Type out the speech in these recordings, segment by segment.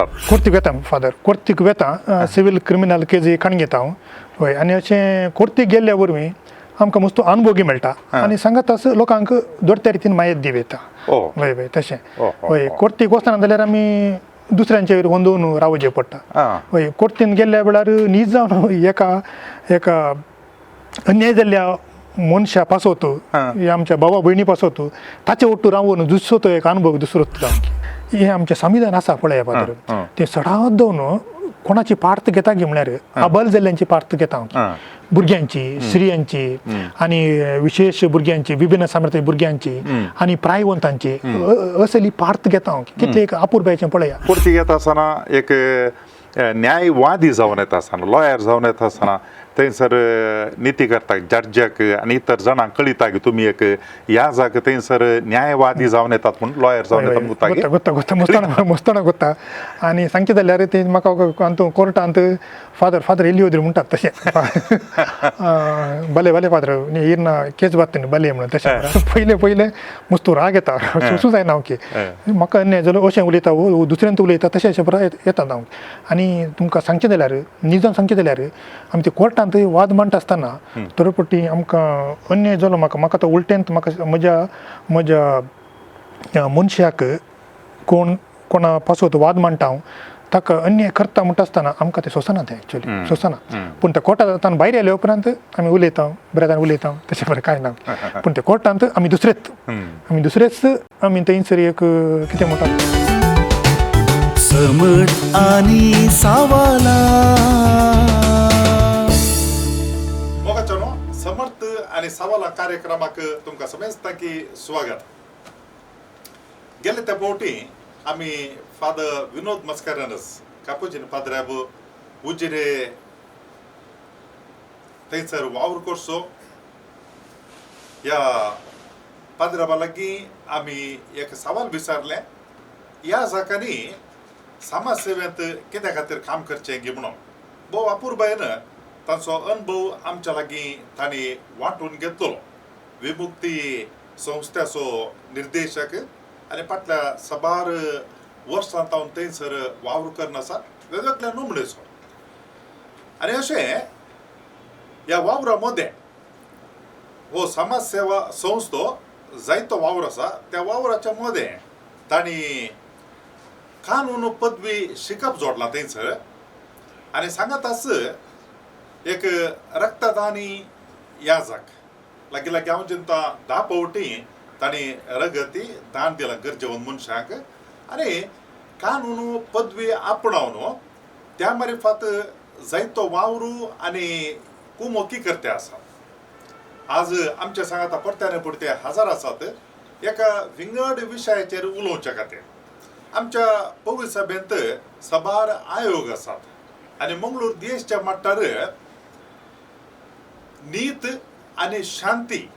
वतात? कोर्तीक वेता फादर, कोर्तीक वेता, सिवील क्रिमिनल केजी काण घेता हांव. हय, आनी अशें कोर्तीक गेल्ल्या वरवीं आमकां मस्त अनुभोगी मेळटा आनी सांगाताच लोकांक दोडत्या रितीन मायत दिव येता. हय हय, तशें. हय, कोर्तीक वचना जाल्यार आमी दुसऱ्यांचेर गोंदोवन रावचें पडटा. हय, कोर्तीन गेल्ल्या वेळार न्हीद जावन एका एका अन्याय जाल्ल्या मनशा पासत, आमच्या भावा भयणी पासत ताचे ओट्टू रावन दुसरो तो एक अनुभव दुसरो जावन हें आमचें संविधान आसा पळया फादर, तें सडात दवरून कोणाची पार्त घेता गी म्हळ्यार अबल जाल्ल्यांची पार्त घेता हांव, भुरग्यांची, स्त्रियांची आनी विशेश भुरग्यांची, विभिन्न सामर्थ्य भुरग्यांची आनी प्रायवंतांची असली पार्त घेता हांव. कितले एक अपुरबायेचें पळया. कोर्तीक येता आसतना एक न्यायवादी जावन येता आसतना, लॉयर जावन येता आसतना थंयसर नितीकर्ताक, जड्जाक आनी इतर जाणांक कळिता की तुमी एक ह्या जाग थंयसर न्यायवादी जावन येतात म्हूण, लॉयर जावन येतात म्हूण. गोत्ता गोत्ता गोत्ता, मुस्ताना मुस्ताना गोत्ता. आनी सांगचें जाल्यार ते म्हाका अंतू कोर्टांत फादर फादर एली ओद्री म्हणटात तशें, भले भले फादर इर्ना केस बात भले म्हणून. तशें पयलें पयलें मुस्तू राग येता, सोसूं जायना हांव की म्हाका अन्याय जालो अशें उलयता वो दुसऱ्यांत उलयता तशें अशें बरें येता हांव. आनी तुमकां सांगचें जाल्यार, निजान सांगचें जाल्यार आमी ते कोर्टांत वाद मांडटा आसतना थोडे फावटी आमकां अन्याय जालो, म्हाका म्हाका तो उलट्यांत म्हाका म्हज्या म्हज्या मनशाक कोण कोणा पासत वाद मांडटा हांव ताका अन्याय करता म्हणटा आसतना आमकां तें सोंसना, तें एक्चुअली सोंसना. पूण त्या कोर्टांत आतां भायर आयल्या उपरांत आमी उलयता, बऱ्या उलयता, तशें बरें कांय ना. पूण त्या कोर्टांत आमी दुसरेच, आमी दुसरेच, आमी थंयसर एक कितें म्हणटा. समट आनी सावाला. मोगाच्यानो, समर्थ आनी सवाला कार्यक्रमाक तुमकां समेस्ता की स्वागत. गेले त्या फावटी आमी फादर विनोद मस्करनस कापुजीन पाद्र्याब उजिरे थंयसर वावर करचो ह्या पाद्र्याबा लागीं आमी एक सवाल विचारलें, ह्या जाकांनी समाज सेवेंत कित्या खातीर काम करचें गी म्हणून. भोव अपुरबायेन तांचो अनुभव आमच्या लागीं तांणी वांटून घेतलो. विमुक्ती संस्थेचो निर्देशक आनी फाटल्या साबार वर्सां तावन थंयसर वावर करून आसा वेगवेगळ्या नमणेचो. आनी अशें ह्या वावरा मदें हो समाज सेवा संस्थो जायतो वावर आसा, त्या वावराच्या मदें तांणी कानून पदवी शिकप जोडलां थंयसर आनी सांगाताच एक रक्तदानी याजक लागीं लागीं हांव चिंता 10 फावटी तांणी रगती दान दिलां गरजेवंत मनशांक. आनी कानून पदवी आपणावन त्या मारिफात जायतो वावरू आनी कुमोकी करते आसा. आज आमच्या सांगाता परत्याने परते हजार आसात एका विंगड विशयाचेर उलोवच्या खातीर. आमच्या पवित्र सभेंत साबार आयोग आसात आनी मंगळूर देशच्या मट्टार नीत आनी शांती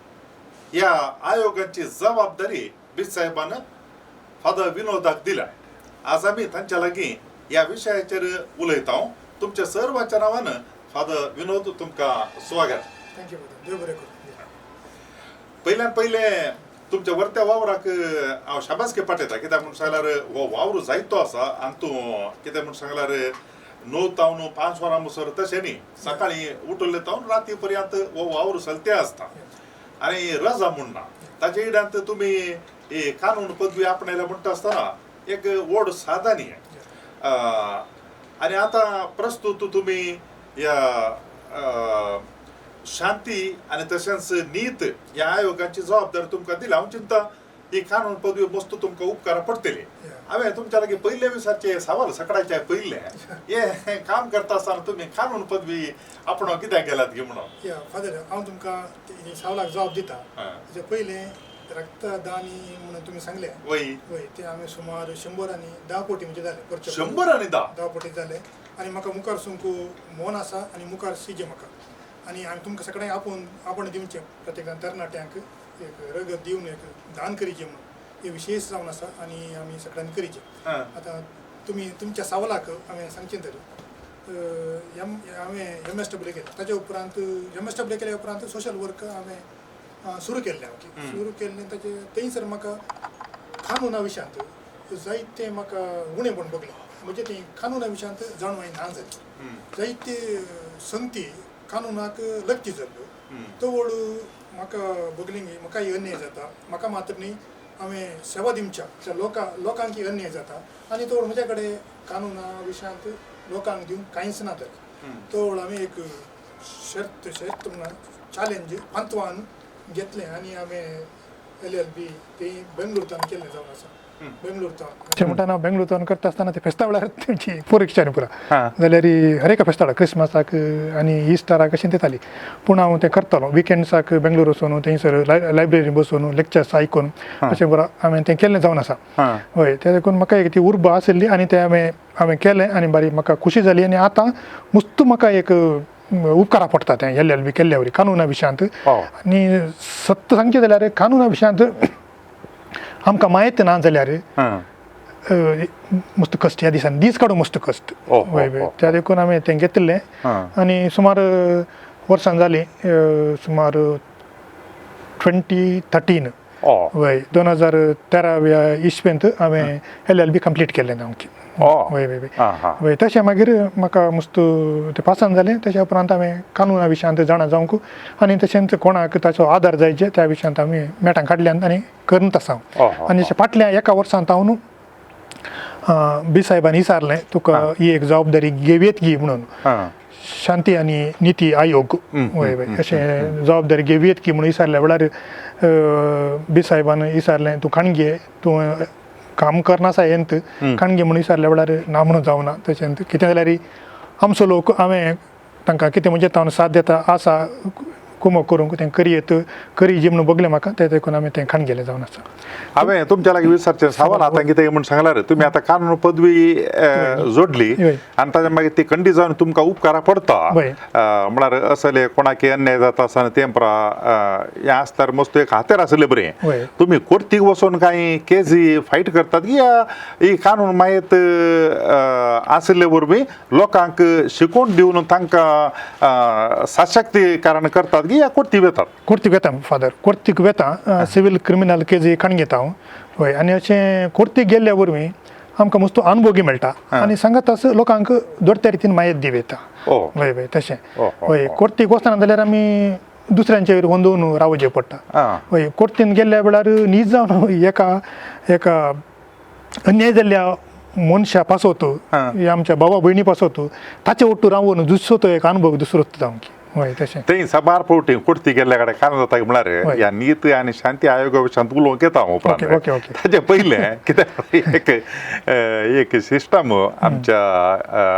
ह्या आयोगाची जबाबदारी बीच साहेबान फादर विनोदाक दिल्या. आज आमी तांच्या लागीं ह्या विशयाचेर उलयता. तुमच्या सर्वांच्या नांवान फादर विनोद तुमकां स्वागत. Thank you, देव बरें करूं. पयल्यान पयलें तुमच्या वर्त्या वावराक हांव शाबासकी पाठयता, कित्याक म्हूण सांगल्यार हो वावर जायतो आसा आनी तूं कितें म्हूण सांगल्यार 9 तावन 5 वरां मुसर तशें न्ही, सकाळीं उठले तावन राती पर्यंत हो वावर चलते आसता आनी रजा म्हूण ना. ताचे इड्यांत तुमी ही कानून पदवी आपणायल्या म्हणटा आसतना एक व्हड साधन. आनी आतां प्रस्तूत तुमी ह्या शांती आनी तशेंच नीत ह्या आयोगाची जबाबदारी तुमकां दिल्या. हांव चिंता ही कानून पदवी मस्त तुमकां उपकारा पडटली. हांवें तुमच्या लागीं पयले विचारचे सवाल सकाळचे पयले, हें काम करता आसतना तुमी कानून पदवी आपण कित्याक गेलात गी म्हणून. या फादर, हांव तुमकां सवालाक जबाब दिता. ताचे पयलें रक्तदानी म्हणून तुमी सांगलें, वय वय, ते हांवें सुमार 110 कोटी म्हणजे जाले, 110 10 कोटी जाले. आनी म्हाका मुखार सुंकू मन आसा आनी मुखार सिजे म्हाका आनी हांवें तुमकां सगळ्यांक आपोवन आपोवणें दिवचें, प्रत्येकान तरणाट्यांक एक रगत दिवन एक दान करीचें म्हणून हे विशेश जावन आसा आनी आमी सगळ्यांनी करीचें. आतां तुमी तुमच्या सवालाक हांवें सांगचें तर हांवें MSW केलें, ताच्या उपरांत MSW केल्या उपरांत सोशल वर्क हांवें सुरू केल्लें. सुरू केल्लें ताचे थंयसर म्हाका कानुना विशयांत जायतें म्हाका उणेंपण भोगलें. म्हणजे ती कानुना विशयांत जाणवाय ना जाली. जायते संगती कानुनाक लक्ती जाल्ल्यो. तवळ म्हाका बगलिंगी म्हाकाय अन्याय जाता, म्हाका मात्र न्ही हांवें सेवा दिवच्या त्या लोकांक अन्याय जाता आनी तवळ म्हज्या कडेन कानुना विशयांत लोकांक दिवंक कांयच ना जालें. तवळ हांवें एक शर्त शर्त म्हणून चॅलेंज पांतवान घेतलें आनी हांवें LLB ती बेंगलोर केल्लें जावन आसा. बेंगलोर अशें म्हणटा, बेंगलोर करता आसतना ते फेस्ता वेळार तेंची परीक्षा न्ही पुरा जाल्यार हर एका फेस्ताक क्रिसमसाक आनी इस्टराक अशें दिताली. पूण हांव तें करतालो विकेंड्साक बेंगलोर वचून थंयसर लायब्ररी बसून लेक्चर्स आयकून अशें बरो हांवें तें केल्लें जावन आसा. हय, तें देखून म्हाका एक ती उर्बा आशिल्ली आनी तें हांवें केलें आनी बरी म्हाका खुशी जाली आनी आतां मुस्त म्हाका एक उपकारा पडटा तें LLB केल्ल्या वरी कानुना विशयांत. आनी सत्य सांगचें जाल्यार कानुना विशयांत आमकां म्हायती ना जाल्यार मस्त कश्ट ह्या दिसांनी दीस काडूंक मस्त कश्ट. हय हय, त्या देखून हांवें तें घेतिल्लें आनी सुमार वर्सां जालीं, सुमार 2013, हय 2013व्या इस्वेंत हांवें LLB complete केल्लें आमचें. हय हय हय, तशें मागीर म्हाका मस्त तें पासान जालें. तेच्या उपरांत हांवें कानुना विशयांत जाणा जावंक आनी तशेंच कोणाक ताचो आदार जायचे त्या विशयांत आमी मेटां काडल्यान आनी करत आसा. आनी फाटल्या एका वर्सांत हांव बी साहेबान विचारलें, तुका ही एक जबाबदारी घेवयेत गी म्हणून, शांती आनी निती आयोग, हय हय अशें जबाबदारी घेवयेत की म्हणून विचारल्या वेळार बी साहेबान विचारलें, तूं काणगे तूं काम करनासा येंत काणगे म्हणून विचारल्या वेळार ना म्हणून जावना. तशेंच कितें जाल्यार आमचो लोक हांवें तांकां कितें म्हणजे तावन साथ दिता आसा कुमक करूंक तें करयेत करी जी म्हणून बगलें म्हाका तें देखून हांवें तें खाण गेलें जावन आसा. हांवें तुमच्या लागीं विचारचें सवाल आतां कितें म्हूण सांगल्यार तुमी आतां कानून पदवी जोडली आनी ताच्या मागीर ती खंडी जावन तुमकां उपकारा पडता, म्हळ्यार असले कोणाक अन्याय जाता आसतना तें हें आसल्यार मस्त एक हातेर आसलें बरें. तुमी कोर्तीक वचून कांय केजी फायट करतात की ही कानून मायत आशिल्ले वरवीं लोकांक शिकोवन दिवन तांकां सशक्तीकरण करतात की कोर्तीक वेतात? कोर्तीक वेता फादर, कोर्तीक वेता, सिवील क्रिमिनल केजी काण घेता हांव. हय, आनी अशें कोर्तीक गेल्ल्या वरवीं आमकां मस्त अनुभवगी मेळटा आनी सांगाताच लोकांक दोडत्या रितीन मायत दिव येता. हय हय तशें. हय, कोर्तीक वचना जाल्यार आमी दुसऱ्यांचेर वंदोवन रावचें पडटा. हय, कोर्तीन गेल्ल्या वेळार न्हीद जावन एका एका अन्याय जाल्ल्या मनशा पासत, आमच्या बाबा भयणी पासत ताचे ओट्टू रावन दुसरो तो एक अनुभव दुसरो जावंक. हय तशें थंय साबार फावटी कोर्ती गेल्ल्या कडेन कारण जाता म्हळ्यार ह्या नीत आनी शांती आयोगा विशयांत उलोवंक येता हांव उपरांत. ताचे पयलें कित्याक एक एक सिस्टम आमच्या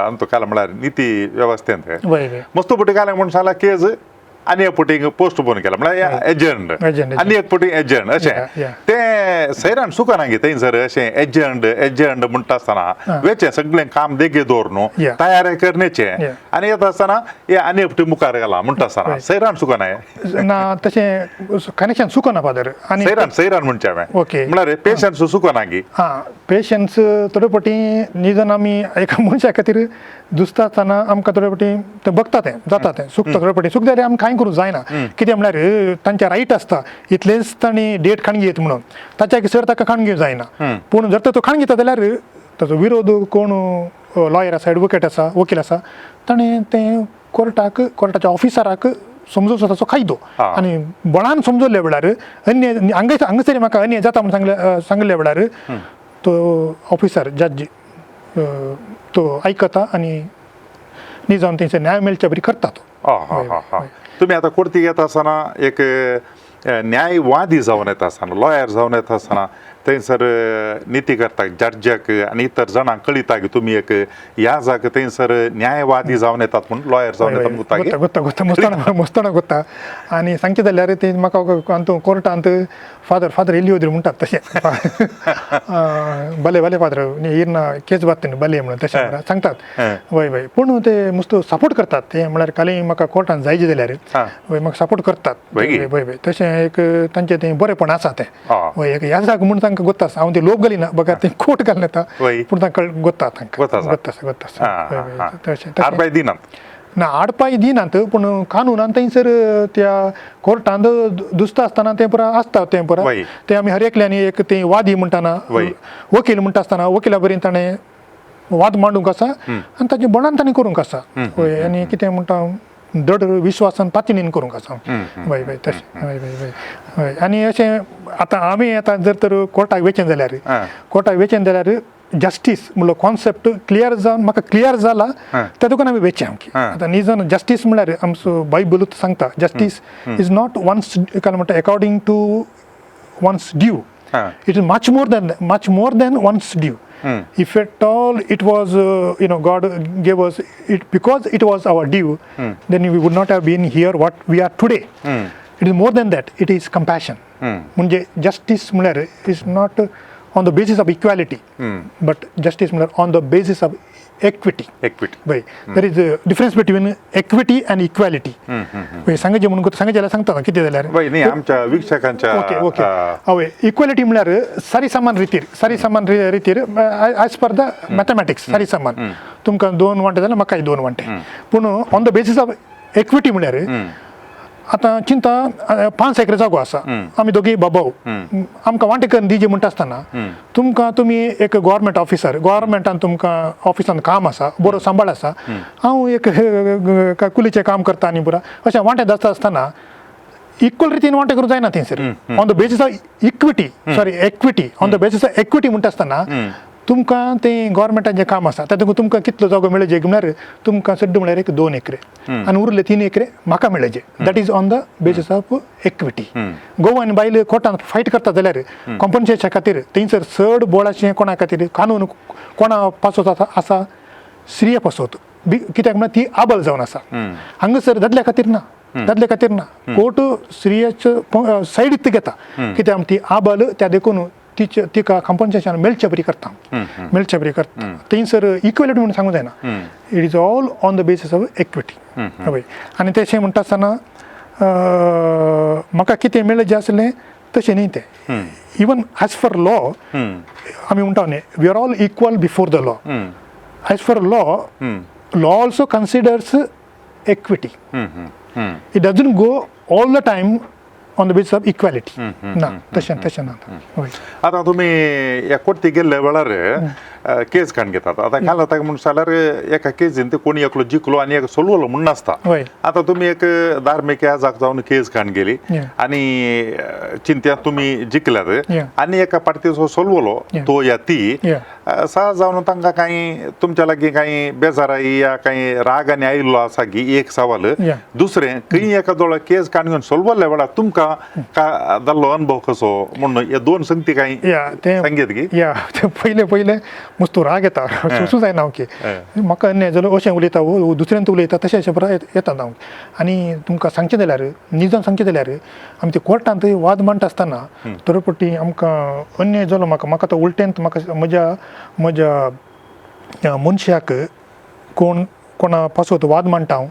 आमचो काल म्हळ्यार निती वेवस्थेंत मस्त फावटी काल म्हूण सांगला केज आनी एक फावटी पोस्ट पोन केला म्हळ्यार एजंट आनी एक फावटी एजंट अशें तें सैरान सुकना गी थंयसर अशें एजंट एजंट म्हणटा आसतना वेचें सगळें काम देगे दवर न्हू तयार करण्याचें आनी येता आसतना हे आनी एक फावटी मुखार गेला म्हणटा आसतना सैरान सुकना ना तशें कनेक्शन सुकना फादर. आनी सैरान सैरान म्हणचें हांवें म्हळ्यार पेशन्स सुकना गी. हां, पेशन्स थोडे फावटी निदान आमी एका मनशा खातीर दुसता आसतना आमकां थोडे फावटी तें बगता तें जाता तें सुकता थोडे फावटी सुक जाल्यार आमी कांय करूंक जायना. कितें म्हळ्यार तांचे रायट आसता इतलेंच तांणी डेट खाण घेत म्हणून ताच्या सर ताका खाण घेवंक जायना. पूण जर तो खाण घेता जाल्यार ताचो विरोध कोण लॉयर आसा, एडवोकेट आसा, वकील आसा, ताणें तें कोर्टाक कोर्टाच्या ऑफिसराक समजोवचो ताचो कायदो आनी बळान समजवल्या वेळार अन्याय हांगासर म्हाका अन्याय जाता म्हूण सांगल्या वेळार तो ऑफिसर जज तो आयकता आनी निजाम थंयसर न्याय मेळच्या बरी करता तो. तुमी आतां कोर्तीक येता आसतना एक न्यायवादी जावन येता आसतना लॉयर जावन येता आसतना थंयसर निती करता जज्जाक आनी इतर जाणांक कळयता की तुमी एक ह्या जाग थंयसर न्यायवादी जावन येतात म्हूण लॉयर जावन येतात म्हणून गोत्ता गोत्ता मुस्ताना मुस्ताना गोत्ता. आनी सांगचें जाल्यार ते म्हाका अंतू कोर्टांत फादर फादर एली होद्री म्हणटात तशें भले भले फादर इर्ना केस बात भले म्हणून तशें सांगतात. हय हय, पूण ते मस्त सपोर्ट करतात ते म्हळ्यार काली म्हाका कोर्टान जायचे जाल्यार हय म्हाका सपोर्ट करतात. हय हय, तशें एक तांचें तें बरेंपण आसा तें. हय, एक ह्या जाग म्हूण तांकां गोत्ता आसा, हांव ते लोक घालिना बगर ते कोट घालून येता पूण तांकां गोत्ता तांकां गोत्ता आसा गोत्ता आसा. तशें आडपाय दिनात ना, आडपाय दिनात पूण कानुनान थंयसर त्या कोर्टांत दुसता आसतना तें पुरा आसता तें पुरा तें आमी हर एकल्यानी एक तें वादी म्हणटाना वकील म्हणटा आसतना वकिला बरी ताणें वाद मांडूंक आसा आनी ताचे बणान तांणी करूंक आसा. हय, आनी कितें म्हणटा दड विश्वासान पातणीन करूंक आसा. हय हय तशें. हय हय हय हय. आनी अशें आतां आमी आतां जर तर कोर्टाक वेचें जाल्यार, कोर्टाक वेचें जाल्यार जस्टीस म्हणलो कॉन्सेप्ट क्लियर जावन म्हाका क्लियर जाला त्या तुका आमी वेचें आमकी. आतां निजन जस्टीस म्हणल्यार आमचो बायबलूच सांगता, जस्टीस is not once काय म्हणटा according to one's due. It is much more than one's due. If at all it was God gave us it because it was our due, then we would not have been here what we are today. It is more than that. It is compassion. म्हणजे justice म्हणल्यार is not on the basis of equality, but justice म्हणल्यार on the basis of equity. Equity. हय, there is a difference between equity and equality. हय, सांगायचें म्हणून सांगायचें जाल्यार सांगता कितें जाल्यार. वय न्ही, आमच्या वीक्षकांच्या ओके ओके. हय, इक्वॅलिटी म्हणल्यार सारी समान रितीर, सारी समान रितीर, एज पर the mathematics सारी समान. तुमकां दोन वांटे जाल्यार म्हाकाय दोन वांटे. पूण on the basis of equity म्हणल्यार आतां चिंता 5 एकर जागो आसा, आमी दोगी बाबाव, आमकां वांटे करून दिजे म्हणटा आसतना तुमकां तुमी एक गव्हर्मेंट ऑफिसर, गव्हर्मेंटान तुमकां ऑफिसान काम आसा, बरो सांबाळ आसा, हांव एक कुलीचें काम करता आनी पुरा अशें वांटे आसता आसतना इक्वल रितीन वांटे करूंक जायना थंयसर. On the basis of equity, sorry, equity, on the basis of equity म्हणटा आसतना तुमकां तें गव्हर्मेंटाचें काम आसा, तातूंत तुमकां कितलो जागो मेळचे म्हळ्यार तुमकां सड्ड म्हळ्यार एक 2 एकरे आनी उरले 3 एकरे म्हाका मेळचे. That is on the basis of equity. Goa आनी बायल कोर्टान फायट करता जाल्यार कॉम्पन्सेशना खातीर थंयसर चड बोळाचें कोणा खातीर, कानून कोणा पासत आसा, आसा स्त्रिये पासत बी, कित्याक म्हळ्यार ती आबल जावन आसा. हांगासर दादल्या खातीर ना, दादल्या खातीर ना. कोर्ट स्त्रियेचो सायडीत घेता, कित्याक ती आबल, त्या देखून तिचे तिका कॉम्पन्सेशन मेळचे बरी करता, मेळचे बरी करता. थंयसर इक्वॅलिटी म्हणून सांगूं जायना. It is all on the basis of equity. हय, आनी तशें म्हणटा आसतना म्हाका कितें मेळ्ळें जें आसलें तशें न्ही तें. इवन एज फॉर लॉ आमी म्हणटा न्ही, we are all equal before the law. As for law, law also considers equity. It doesn't go all the time on the basis of equality. ना, तशें तशें ना. हय. आतां तुमी ह्या कोर्ती गेल्ल्या वेळार केस काडून घेतात. आतां काल आतां म्हणून जाल्यार एका केजीन ते कोणी एकलो जिखलो आनी एक सोलवलो म्हूण नासता. आतां तुमी एक धार्मीक याजाक जावन केस काडून गेली आनी चिंत्या तुमी जिखल्यात आनी एका पार्टीचो सोलवलो तो या ती सहज जावन तांकां कांय तुमच्या लागीं कांय बेजाराय या कांय राग आनी आयिल्लो आसा की एक सवाल. दुसरें, खंय एका दोळो केस काडून घेवन सोलवल्ल्या वेळार तुमकां का जाल्लो अनुभव कसो म्हणून हे दोन संगती कांय या, तें सांगयत की. या, तें पयलें पयलें मस्त राग येता, सोसूं जायना हांव की म्हाका अन्याय जालो, अशें उलयता वो दुसऱ्यान उलयता, तशें अशें पुराय येता हांव. आनी तुमकां सांगचें जाल्यार, निजान सांगचें जाल्यार, आमी ते कोर्टांत वाद मांडटा आसतना थोडे फावटी आमकां अन्याय जालो, म्हाका म्हाका तो उलट्यांत म्हाका म्हज्या म्हज्या मनशाक कोण कोणा पासत वाद मांडटा हांव,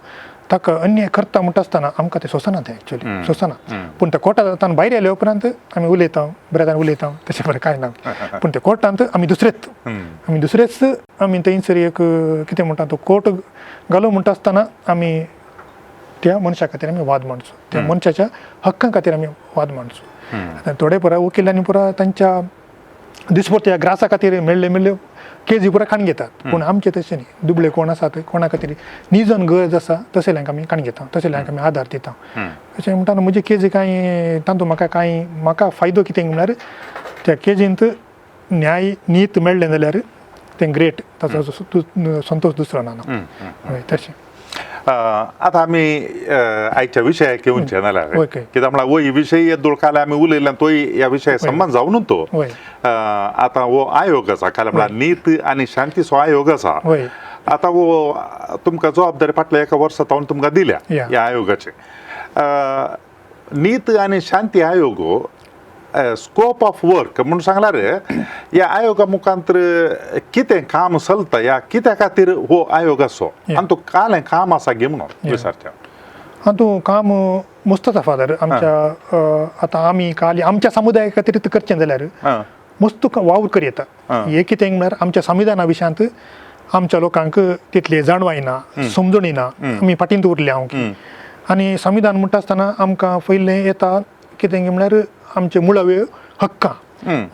ताका अन्याय करता म्हणटा आसतना आमकां तें सोंसना, तें एक्चुअली सोंसना. पूण त्या कोर्टांत आतां भायर आयल्या उपरांत आमी उलयता, बऱ्या उलयता, तशें बरें कांय ना. पूण त्या कोर्टांत आमी दुसरेच, आमी दुसरेच, आमी थंयसर एक कितें म्हणटा तो कोर्ट घालो म्हणटा आसतना आमी त्या मनशा खातीर आमी वाद मांडचो, त्या मनशाच्या हक्कां खातीर आमी वाद मांडचो. आतां थोडे पुरा वकिलांनी पुरा तांच्या दिसपट्ट्या ग्रासा खातीर मेळ्ळे मेळ्ळे केजी पुरा काडून घेतात. पूण आमचे तशें न्ही. दुबळे कोण आसात, कोणा खातीर निजन गरज आसा, तसल्यांक आमी काडून घेता, तसल्यांक आमी आदार दिता. अशें म्हणटा म्हजी केजी कांय तातूंत म्हाका कांय म्हाका फायदो कितें म्हळ्यार त्या केजींत न्याय नीत मेळ्ळें जाल्यार तें ग्रेट, ताचो संतोश दुसरो ना. हय, तशें. आतां आमी आयच्या विशयाक येवचे नाल्यार, कित्याक म्हळ्यार वय विशय येदोळ काल आमी उलयल्यान तोय ह्या विशया संबंद जावन तो. आतां हो आयोग आसा, काल म्हळ्यार नीत आनी शांतीचो आयोग आसा. आतां हो तुमकां जबाबदारी फाटल्या एका वर्सा सावन तुमकां दिल्या ह्या आयोगाचे. नीत आनी शांती आयोग स्कोप ऑफ वर्क म्हणून सांगल्यार ह्या आयोगा मुखांतर कितें काम चलता या कित्या खातीर हो आयोग आसो आनी तो कालें काम आसा गे म्हणून विचारचें. हातूंत काम मस्त आसा फादर आमच्या. आतां आमी काल आमच्या समुदाया खातीर करचें जाल्यार मस्त वावर कर येता. हे कितें म्हळ्यार आमच्या संविधाना विशयांत आमच्या लोकांक तितली जाणवाय ना, समजणी ना, आमी फाटींत उरले हांव की. आनी संविधान म्हणटा आसतना आमकां पयलें येता कितें म्हळ्यार आमचे मुळावे हक्कां,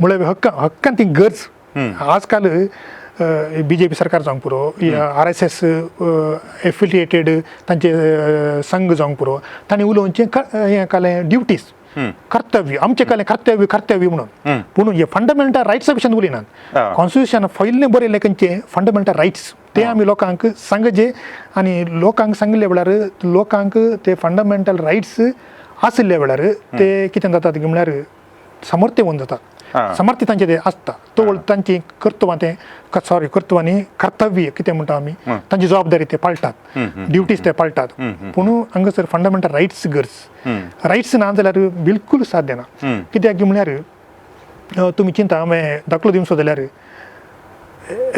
मुळावे हक्कां, हक्कां ती गरज. आजकाल बीजेपी सरकार जावंक पुरो, आरएसएस एफिलिएटेड तांचे संघ जावंक पुरो, तांणी उलोवचें हें कालें ड्युटीज, कर्तव्य, आमचें कालें कर्तव्य कर्तव्य म्हणून. पूण हे फंडामेंटल रायट्सा विशयान उलयनात. कॉन्स्टिट्युशन फैल्लें बरयलें खंयचें फंडामेंटल रायट्स ते आमी लोकांक सांगचे आनी लोकांक सांगिल्ले वेळार लोकांक ते फंडामेंटल रायट्स आशिल्ल्या वेळार ते कितें जातात म्हणल्यार समर्थ्यवंत जातात, समर्थ्य तांचे ते आसता. तो तांची कर्तव्यां ते सॉरी कर्तव्यां न्ही कर्तव्य कितें म्हणटा आमी, तांची जबाबदारी ते पाळटात, ड्युटीज ते पाळटात. पूण हांगासर फंडामेंटल रायट्स गरज, रायट्स ना जाल्यार बिलकूल साध्य ना. कित्याक म्हणल्यार तुमी चिंता, हांवें दाखलो दिवचो जाल्यार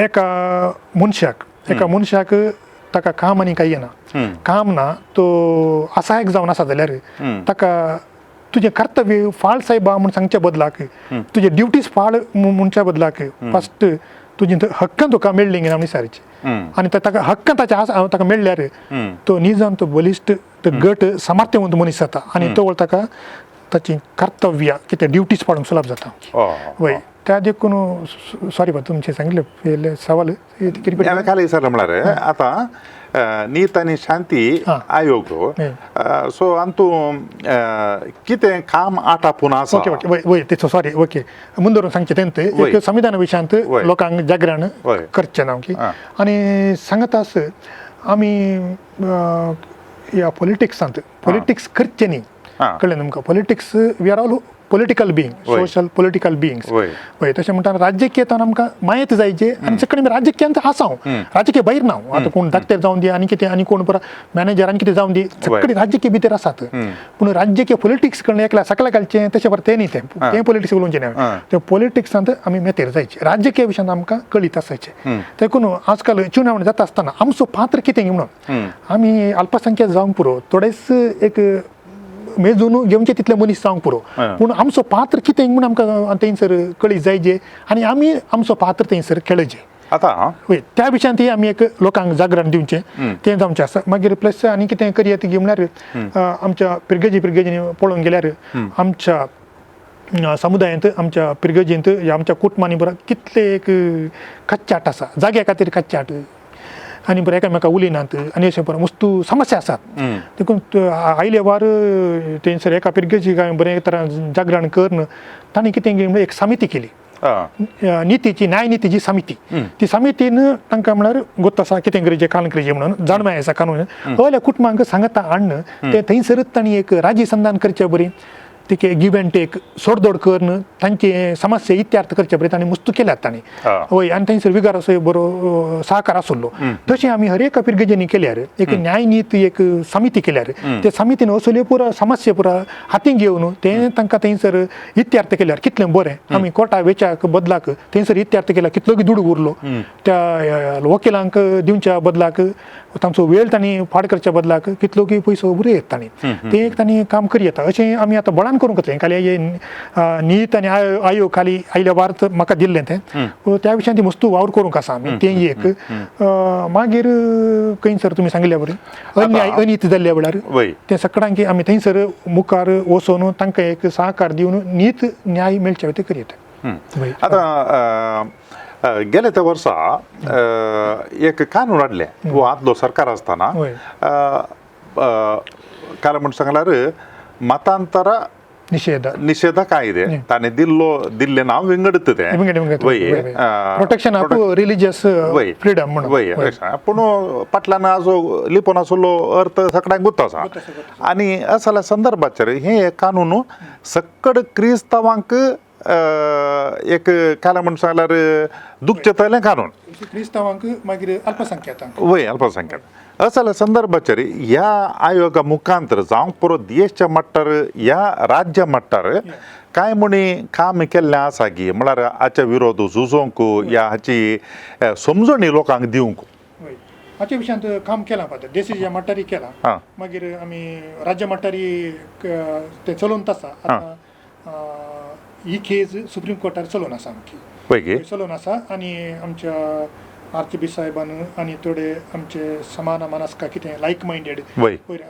एका मनशाक, एका मनशाक ताका काम आनी कांय येना, काम ना, तो असहायक जावन आसा जाल्यार ताका तुजें कर्तव्य फाळ सायबा म्हूण सांगच्या बदलाक, तुजे ड्युटीज फाळ म्हणच्या बदलाक फस्ट तुजी हक्कां तुका मेळ्ळी ना विचारची. आनी ताका हक्कां ताच्या आसा ताका मेळ्ळ्यार तो निजान तो बलिश्ट, तो गट सामर्थ्यवंत मनीस जाता आनी तो ताका ताची कर्तव्य कितें ड्युटीज पाळूंक सुलभ जाता. वय, त्या देखून सॉरी बा तुमचें सांगिल्लें सवाल. हांवें खाली विचारलें म्हळ्यार आतां नीत आनी शांती आयोग सो अंतू कितें काम आटापून आसा. ओके ओके, वय वय, तेचो सॉरी ओके मुंदरून सांगचें तेंत एक संविधान विशयांत लोकांक जागरण करचें ना. ओके, आनी सांगता आस आमी ह्या पॉलिटिक्सांत पॉलिटिक्स करचें न्ही, कळ्ळें तुमकां? Politics, we are all political being, social political beings. वय, तशें म्हणटा राजकीय आमकां मायत जायचे आनी सगळे राजकीयांत आसा, हांव राजकीय भायर ना. आतां कोण डाक्टर जावन दी आनी कितें आनी कोण पुरा मॅनेजर आनी कितें जावन दी, सगळे राजकीय भितर आसात. पूण राजकीय पॉलिटिक्स करून एकल्या सकल्या घालचें तशें बरें तें न्ही, तें तें पॉलिटिक्स उलोवचें न्ही. तें पॉलिटिक्सांत आमी मेतेर जायचे, राजकीय विशयांत आमकां कळीत आसायचें. देखून आजकाल चुनावणी जाता आसतना आमचो पात्र कितें म्हणून आमी अल्पसंख्याक जावंक पुरो, थोडेच एक मेजून घेवचे तितले मनीस जावंक पुरो, पूण आमचो पात्र कितें म्हूण आमकां थंयसर कळीत जायचे आनी आमी आमचो पात्र थंयसर खेळचे. आतां वय, त्या विशयांत आमी एक लोकांक जागरण दिवचें तें जावचें आसा. मागीर प्लस आनी कितें करयत की म्हळ्यार आमच्या पिरगेजी पिरगेजींनी पळोवंक गेल्यार आमच्या समुदायांत, आमच्या पिरगेजींत, आमच्या कुटुंबांनी बरो कितले एक कच्चाट आसा, जाग्या खातीर कच्चाट आनी बरें एकामेका उलयनात आनी अशें बरें वस्तू समस्या आसात. देखून आयले वार थंयसर एका पिरगेजी काय बरें तरान जागरण करून तांणी कितें म्हणल्यार एक समिती केली, नितीची, न्यायनितीची समिती. ती समितीन तांकां म्हळ्यार गोत्त आसा कितें गरजें कान गरजें म्हणून जाणवाय आसा कानून हयल्या कुटुंबांक सांगता हाडून ते थंयसरच तांणी एक राजी संधान करचे बरी तिके गिव एंड टेक सोडदोड करून तांचे समस्या इत्यार्थ करचे बरी तांणी मुस्तू केल्यात तांणी. वय, आनी थंयसर विगार असो बरो सहकार आसलो. तशें आमी हर एका पिरगेजींनी केल्यार एक न्यायनीत एक समिती केल्यार ते समितीन असल्यो पुरा समस्या पुरा हातीन घेवन ते तांकां थंयसर इत्यार्थ केल्यार कितलें बरें. आमी कोर्टा वेच्याक बदलाक थंयसर इत्यार्थ केल्यार कितलो दुडू उरलो त्या वकिलांक दिवच्या बदलाक, तांचो वेळ तांणी फाड करच्या बदलाक कितलो की पयसो उरयत तांणी तें एक तांणी काम करयता. अशें आमी आतां बळान करूंक जातलें. खाली हे नीत आनी आयोग खाली आयल्या वार्त म्हाका दिल्लें तें त्या विशयान ती वस्तू वावर करूंक आसा आमी तें एक. मागीर खंय सर तुमी सांगिल्ल्या बरें अन्याय अनीत जाल्ल्या वेळार तें सगळ्यांक आमी थंयसर मुखार वचून तांकां एक सहकार दिवन नीत न्याय मेळचे ते करयता. आतां गेले त्या वर्सा एक कानून हाडलें वो आदलो सरकार आसतना, कारण म्हण सांगल्यार मतांतर निषेध निषेध कायदे ताणें दिल्लो दिल्लें नांव विंगडत तें वय, प्रोटेक्शन ऑफ रिलिजियस फ्रीडम म्हणून वय. पूण फाटल्यान आजो लिपोन आसलो अर्थ सगळ्यांक गुत्त आसा. आनी असल्या संदर्भाचेर हे कानून सक्कड क्रिस्तांवांक एक काय म्हण सांगल्यार दुखचें तलें कानून, क्रिस्तांवांक मागीर अल्पसंख्याकांक वय अल्पसंख्याक. असल्या संदर्भाचेर ह्या आयोगा मुखांतर जावंक पुरो देशच्या मट्टार ह्या राज्य मट्टार कांय म्हणी काम केल्लें आसा की म्हळ्यार हाच्या विरोध झुजोवंक ह्या हाची समजणी लोकांक दिवंक हाचे विशयांत काम केलां फादर, देशाच्या मट्टारी केलां, मागीर आमी राज्य मट्टारी तें चलोवन आसा. आतां ही केज सुप्रीम कोर्टार चलोवन आसा, आमची चलोवन आसा. आनी आमच्या आर्चबी साहेबान आनी थोडे आमचे समान मानसका कितें लायक मायंडेड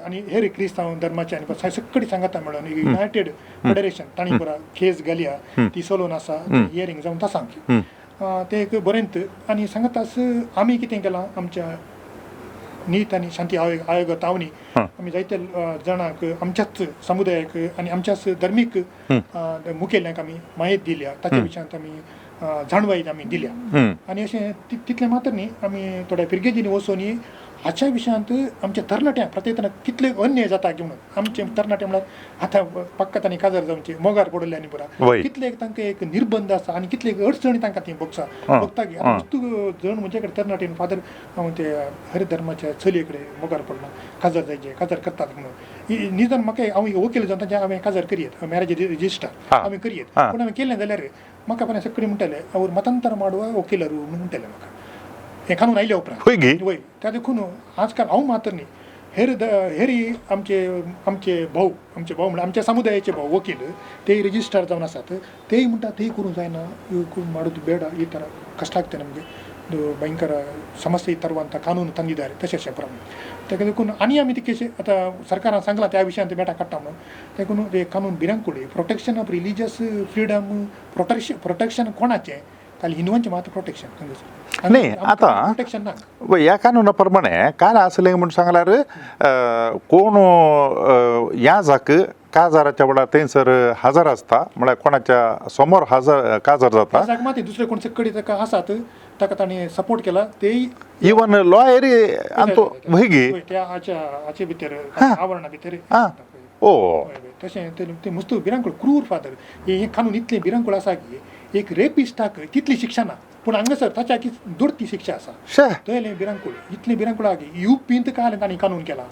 आनी हेर क्रिस्तांव धर्माचे आनी सगळी सांगाता मेळून युनायटेड फेडरेशन तांणी पुरा केस घालया, ती चलोवन आसा, हियरींग जावन आसा आमची. तें एक बरेंत आनी सांगतास आमी कितें केलां आमच्या नीत आनी शांती आयोग तावनी आमी जायते जाणांक आमच्याच समुदायाक आनी आमच्याच धर्मीक मुखेल्यांक आमी म्हायती दिल्या, ताच्या विशयांत आमी जाणवाय आमी दिल्या. आनी अशें तितलें मात्र न्ही, आमी थोड्या फिरगेजींनी वचून हाच्या विशयांत आमच्या तरणाट्यांक प्रत्येक कितले अन्याय जाता की म्हणून आमचे तरणाटे म्हळ्यार आतां पक्का तांणी काजार जावचे मोगार पडले आनी पुरा कितले तांकां एक निर्बंध आसा आनी कितले अडचणी तांकां ती भोगता भोगता की आतां वस्तू जण म्हजे कडेन तरणाटे फादर हांव ते हरिधर्माच्या चलये कडेन मोगार पडला, काजार जायचे, काजार करतात म्हणून निदान म्हाका हांव वकील जावन तांचे हांवें काजार करयेत, मॅरेज रजिस्टर हांवें करयेत, पूण हांवें केलें जाल्यार म्हाका पण सगळीं म्हणटाले our मतांतर माडवा वकीलरू म्हणून म्हणटाले म्हाका हें कानून आयल्या उपरांत. वय त्या देखून आजकाल हांव मात्र न्ही, हेर हेरी आमचे आमचे भाऊ आमचे भाऊ म्हणल्यार आमच्या समुदायाचे भाऊ वकील तेय रजिस्टर जावन आसात, तेय म्हणटा तेय करूंक जायना, ಮಾಡೋದು ಬೇಡ, ಈ ಥರ ಕಷ್ಟ ಆಗ್ತದೆ ನಮಗೆ, ಇದು ಭಯಂಕರ ಸಮಸ್ಯೆ ತರುವಂಥ ಕಾನೂನು ತಂದಿದ್ದಾರೆ तशें अशें प्रमाण. ताका देखून आनी आमी ती केशी आतां सरकारान सांगलां त्या विशयांत बेटा काडटा म्हणून, देखून ते कानून भिरांकूळ protection of religious freedom protection कोणाचें खाली हिंदवांचें मात्र प्रोटेक्शन हांगासर न्ही आतां प्रोटेक्शन ना. ह्या कानूना प्रमाणे काल आसलें म्हूण सांगल्यार कोण ह्या जाक काजाराच्या वेळार थंयसर हजर आसता, म्हळ्यार कोणाच्या समोर हजर काजार जाता, जाक मात दुसरे कोण सकडी ताका आसात ताका ताणें सपोर्ट केला तेय इवन लॉयरी आनी वयगी त्या हाच्या हाचे भितर आवरणा भितर. ओ तशें तें मस्त भिरांकूळ क्रूर फादर हें कानून इतलें भिरांकूळ आसा की एक रेपिस्टाक तितली शिक्षा ना, पूण हांगासर ताच्या दोडती शिक्षा आसा. थंय भिरांकूळ इतलें भिरांकूळ आहा की युपींत काल तांणी कानून केला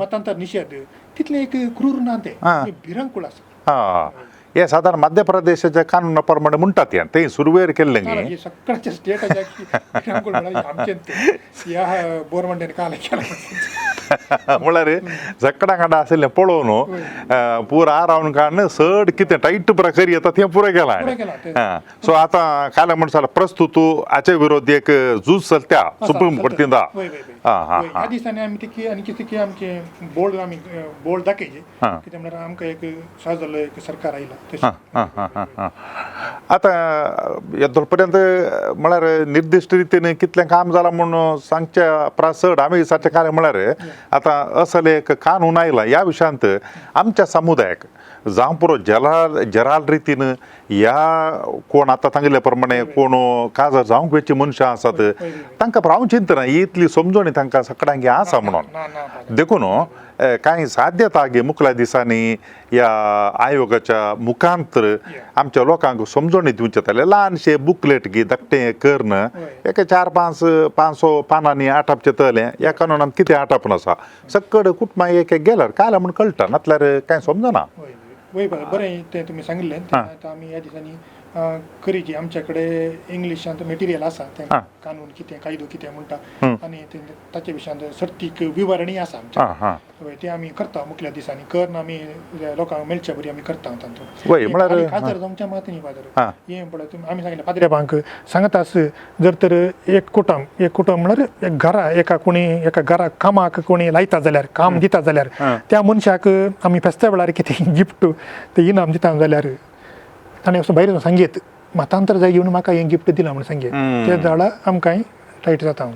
मतांतर निशेध, तितलें एक क्रूर ना, तें भिरांकूळ आसा. हे सादारण मध्य प्रदेशाच्या कानूना प्रमाणे म्हणटात हें थंय सुरवेर केल्लें न्ही सगळ्याच्या स्टेटाच्या भिरांकूळ म्हळ्यार आमचें तें ह्या बोरवंड्यान काल केलां म्हळ्यार झकडां कांडा आशिल्लें पळोवन पुरा आरावन काडून चड कितें टायट पुरा करी येता तें पुरो केलां. सो आतां काल म्हण जाल्यार प्रस्तूत हाचे विरोध एक झूज चलता सुप्रीम कोर्टींत. ह्या दिसांनी आमी ती आनी कितें की आमचें बोर्ड आमी बोर्ड दाखयचे कितें म्हळ्यार आमकां एक सहज जाल्लो एक सरकार आयलां. आतां येदोळ पर्यंत म्हळ्यार निर्दिश्ट रितीन कितलें काम जालां म्हूण सांगच्या परस चड आमी सारचें कार्य म्हळ्यार आतां असले एक कानून आयला ह्या विशयांत आमच्या समुदायाक जावं पुरो जराल रितीन ह्या कोण आतां सांगिल्ल्या प्रमाणे कोण काजार जावंक वेची मनशां आसात तांकां हांव चिंतना इतली समजणी तांकां सगळ्यांक आसा म्हणून, देखून कांय साध्यता गे मुखल्या दिसांनी ह्या आयोगाच्या मुखांतर आमच्या लोकांक समजणी दिवचें जाल्यार ल्हानशें बुकलेट गी धाकटें करून एक 4-5 500 पानांनी आटापचें तलें ह्या कानूनांत कितें आटापून आसा सगळें कुटुंबां एक एक गेल्यार कांय म्हूण कळटा, नातल्यार कांय समजना. वय बरें तें तुमी सांगिल्लें. आतां आमी ह्या दिसांनी करीची आमच्या कडेन इंग्लिशांत मटेरियल आसा तें कानून कितें कायदो कितें म्हणटा आनी ताचे विशयांत सर्तीक विवरणी आसा आमच्या, तें आमी करता मुखल्या दिसांनी करून आमी लोकांक मेळच्या बरी आमी करता तातूंत. काजार जावच्या मात न्ही फादर, हें पळय तुमी आमी सांगिल्लें पाद्र्याबांक सांगतास जर तर एक कुटुंब एक कुटुंब म्हळ्यार एक घरा एका कोणी एका घरा कामाक कोणी लायता जाल्यार काम दिता जाल्यार त्या मनशाक आमी फेस्ता वेळार कितें गिफ्ट ते इनाम दिता जाल्यार ताणें असो भायर सांगीत मतांतर जाय घेवन म्हाका हें गिफ्ट दिलां म्हणून सांगीत ते जाल्यार आमकां टायट जाता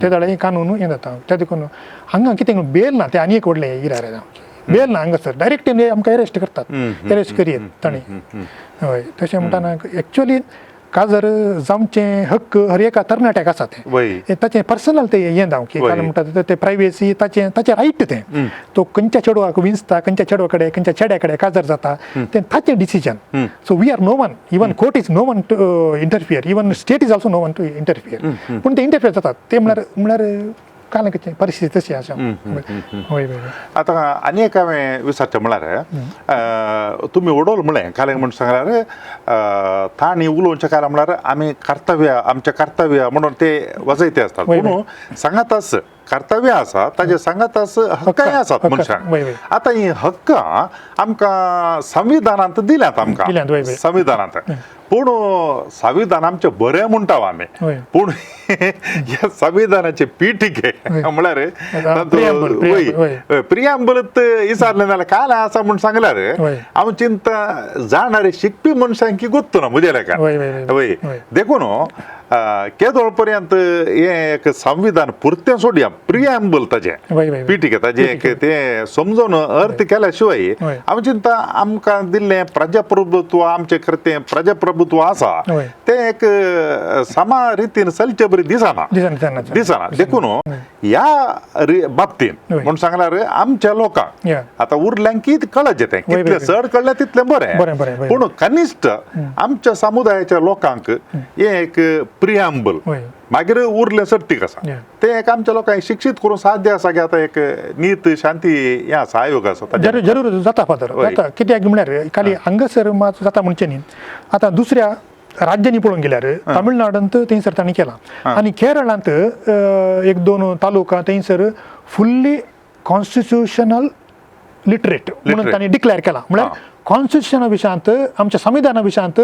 ते जाल्यार कानून हें जाता. त्या देखून हांगा कितें बेल ना, तें आनी एक व्हडलें इरार बेल ना हांगासर डायरेक्ट आमकां एरेस्ट करतात, एरेस्ट करयेत ताणें. हय तशें म्हणटाना एक्चुअली काजार जावचें हक्क हर एका तरणाट्याक आसा, तें ताचें पर्सनल तें हें जावं की कारण म्हणटा तें प्रायवेसी ताचें ताचें रायट तें, तो खंयच्या चेडवाक विंचता खंयच्या चेडवा कडेन खंयच्या चेड्या कडेन काजार जाता तें ताचें decision. So we are no one, even court is no one to interfere, even state is also no one to interfere, पूण ते इंटरफियर जातात ते म्हळ्यार म्हळ्यार काल कशें परिस्थिती तशी आसा. हय आतां आनी एक हांवें विचारचें म्हळ्यार तुमी उडोवल म्हळें काल म्हण सांगल्यार तांणी उलोवचें काल म्हळ्यार आमी कर्तव्य आमचें कर्तव्य म्हणून ते वजयते आसतात, पूण सांगाताच कर्तव्य आसा ताजे सांगाताच हक्काय आसात मनशांक. आतां हीं हक्कां आमकां संविधानांत दिल्यात, आमकां संविधानांत, पूण संविधान आमचें बरें म्हणटा आमी, हय. पूण ह्या संविधानाचे पिठिके हय. म्हळ्यार प्रियांबल, प्रियांबल, हय. प्रियांबलत विचारलें जाल्यार काल आसा म्हूण सांगल्यार हय. हांव चिंता जाणारे शिकपी मनशांकी गोत्तू ना म्हज्या लेखान. हय, हय, हय. हय. हय. देखून केदोळ पर्यंत हें एक संविधान पुरतें सोडया, प्रियांबल ताजें हय, हय, हय. पिठिके ताजें एक तें समजून अर्थ केल्या शिवाय हय. हांव चिंता आमकां दिल्लें प्रजाप्रभुत्व, आमचें खरें तें प्रजाप्रभुत्व आसा हय. तें एक समा रितीन चलचे बरी दिसना. दिसना, दिसना. दिसना. देखून ह्या बाबतीन हय. म्हूण सांगल्यार आमच्या लोकांक या. आतां उरल्यांकी कळचें तें हय, हय, कितलें हय. चड कळ्ळें तितलें बरें. बरें, बरें, बरें. पूण कनिश्ठ आमच्या समुदायाच्या लोकांक हें एक प्रियांबल हय. मागीर उरलें सर्तीक आसा Yeah. तें एक आमच्या लोकांक शिक्षीत करूंक साध्य आसा की आतां एक नीत शांती हें आसा, आयोग आसा ताजेर. जरूर जरूर जाता फादर. हय. जाता. कित्याक म्हळ्यार खाली हांगासर मात जाता म्हणचें न्ही, आतां दुसऱ्या राज्यांनी पळोवंक गेल्यार तामिळनाडूंत थंयसर तांणी केलां आनी केरळांत एक दोन तालुका थंयसर फुल्ली कॉन्स्टिट्युशनल लिटरेट म्हणून Literate. तांणी डिक्लेअर केलां. म्हळ्यार कॉन्स्टिट्युशना विशयांत, आमच्या संविधाना विशयांत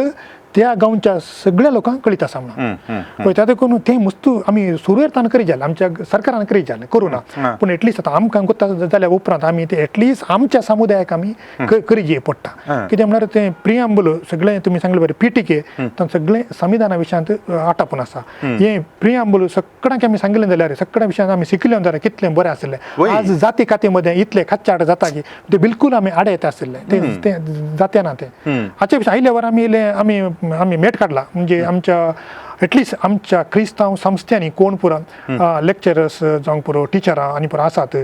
त्या गांवच्या सगळ्या लोकांक कळीत आसा म्हणून. हय, त्या देखून तें मुस्तू आमी सुरवेर तांकां करी जालें, आमच्या सरकारान करी जालें करूं ना, पूण एटलिस्ट आतां आमकां गोत्ता जाल्या उपरांत आमी तें एटलिस्ट आमच्या समुदायाक आमी करी पडटा. कितें म्हळ्यार तें प्रियांबल सगळें तुमी सांगलें बरें, पिटिके तांकां सगळें संविधाना विशयांत आटापून आसा. हें प्रियांबल सगळ्यांक आमी सांगलें जाल्यार, सगळ्या विशयांत आमी शिकले जाल्यार कितलें बरें आसलें. वय. आज जाती काती मदें इतले खच्चाट जाता की ते बिलकूल आमी आड येता आशिल्ले, ते ते जाते ना. ते हाचे विशीं आयल्यावर आमी इल्लें आमी आमी मेट काडला. म्हणजे आमच्या एटलिस्ट आमच्या क्रिस्तांव संस्थ्यांनी कोण पुरो लेक्चरर्स जावंक पुरो, टिचरां आनी पुरो आसात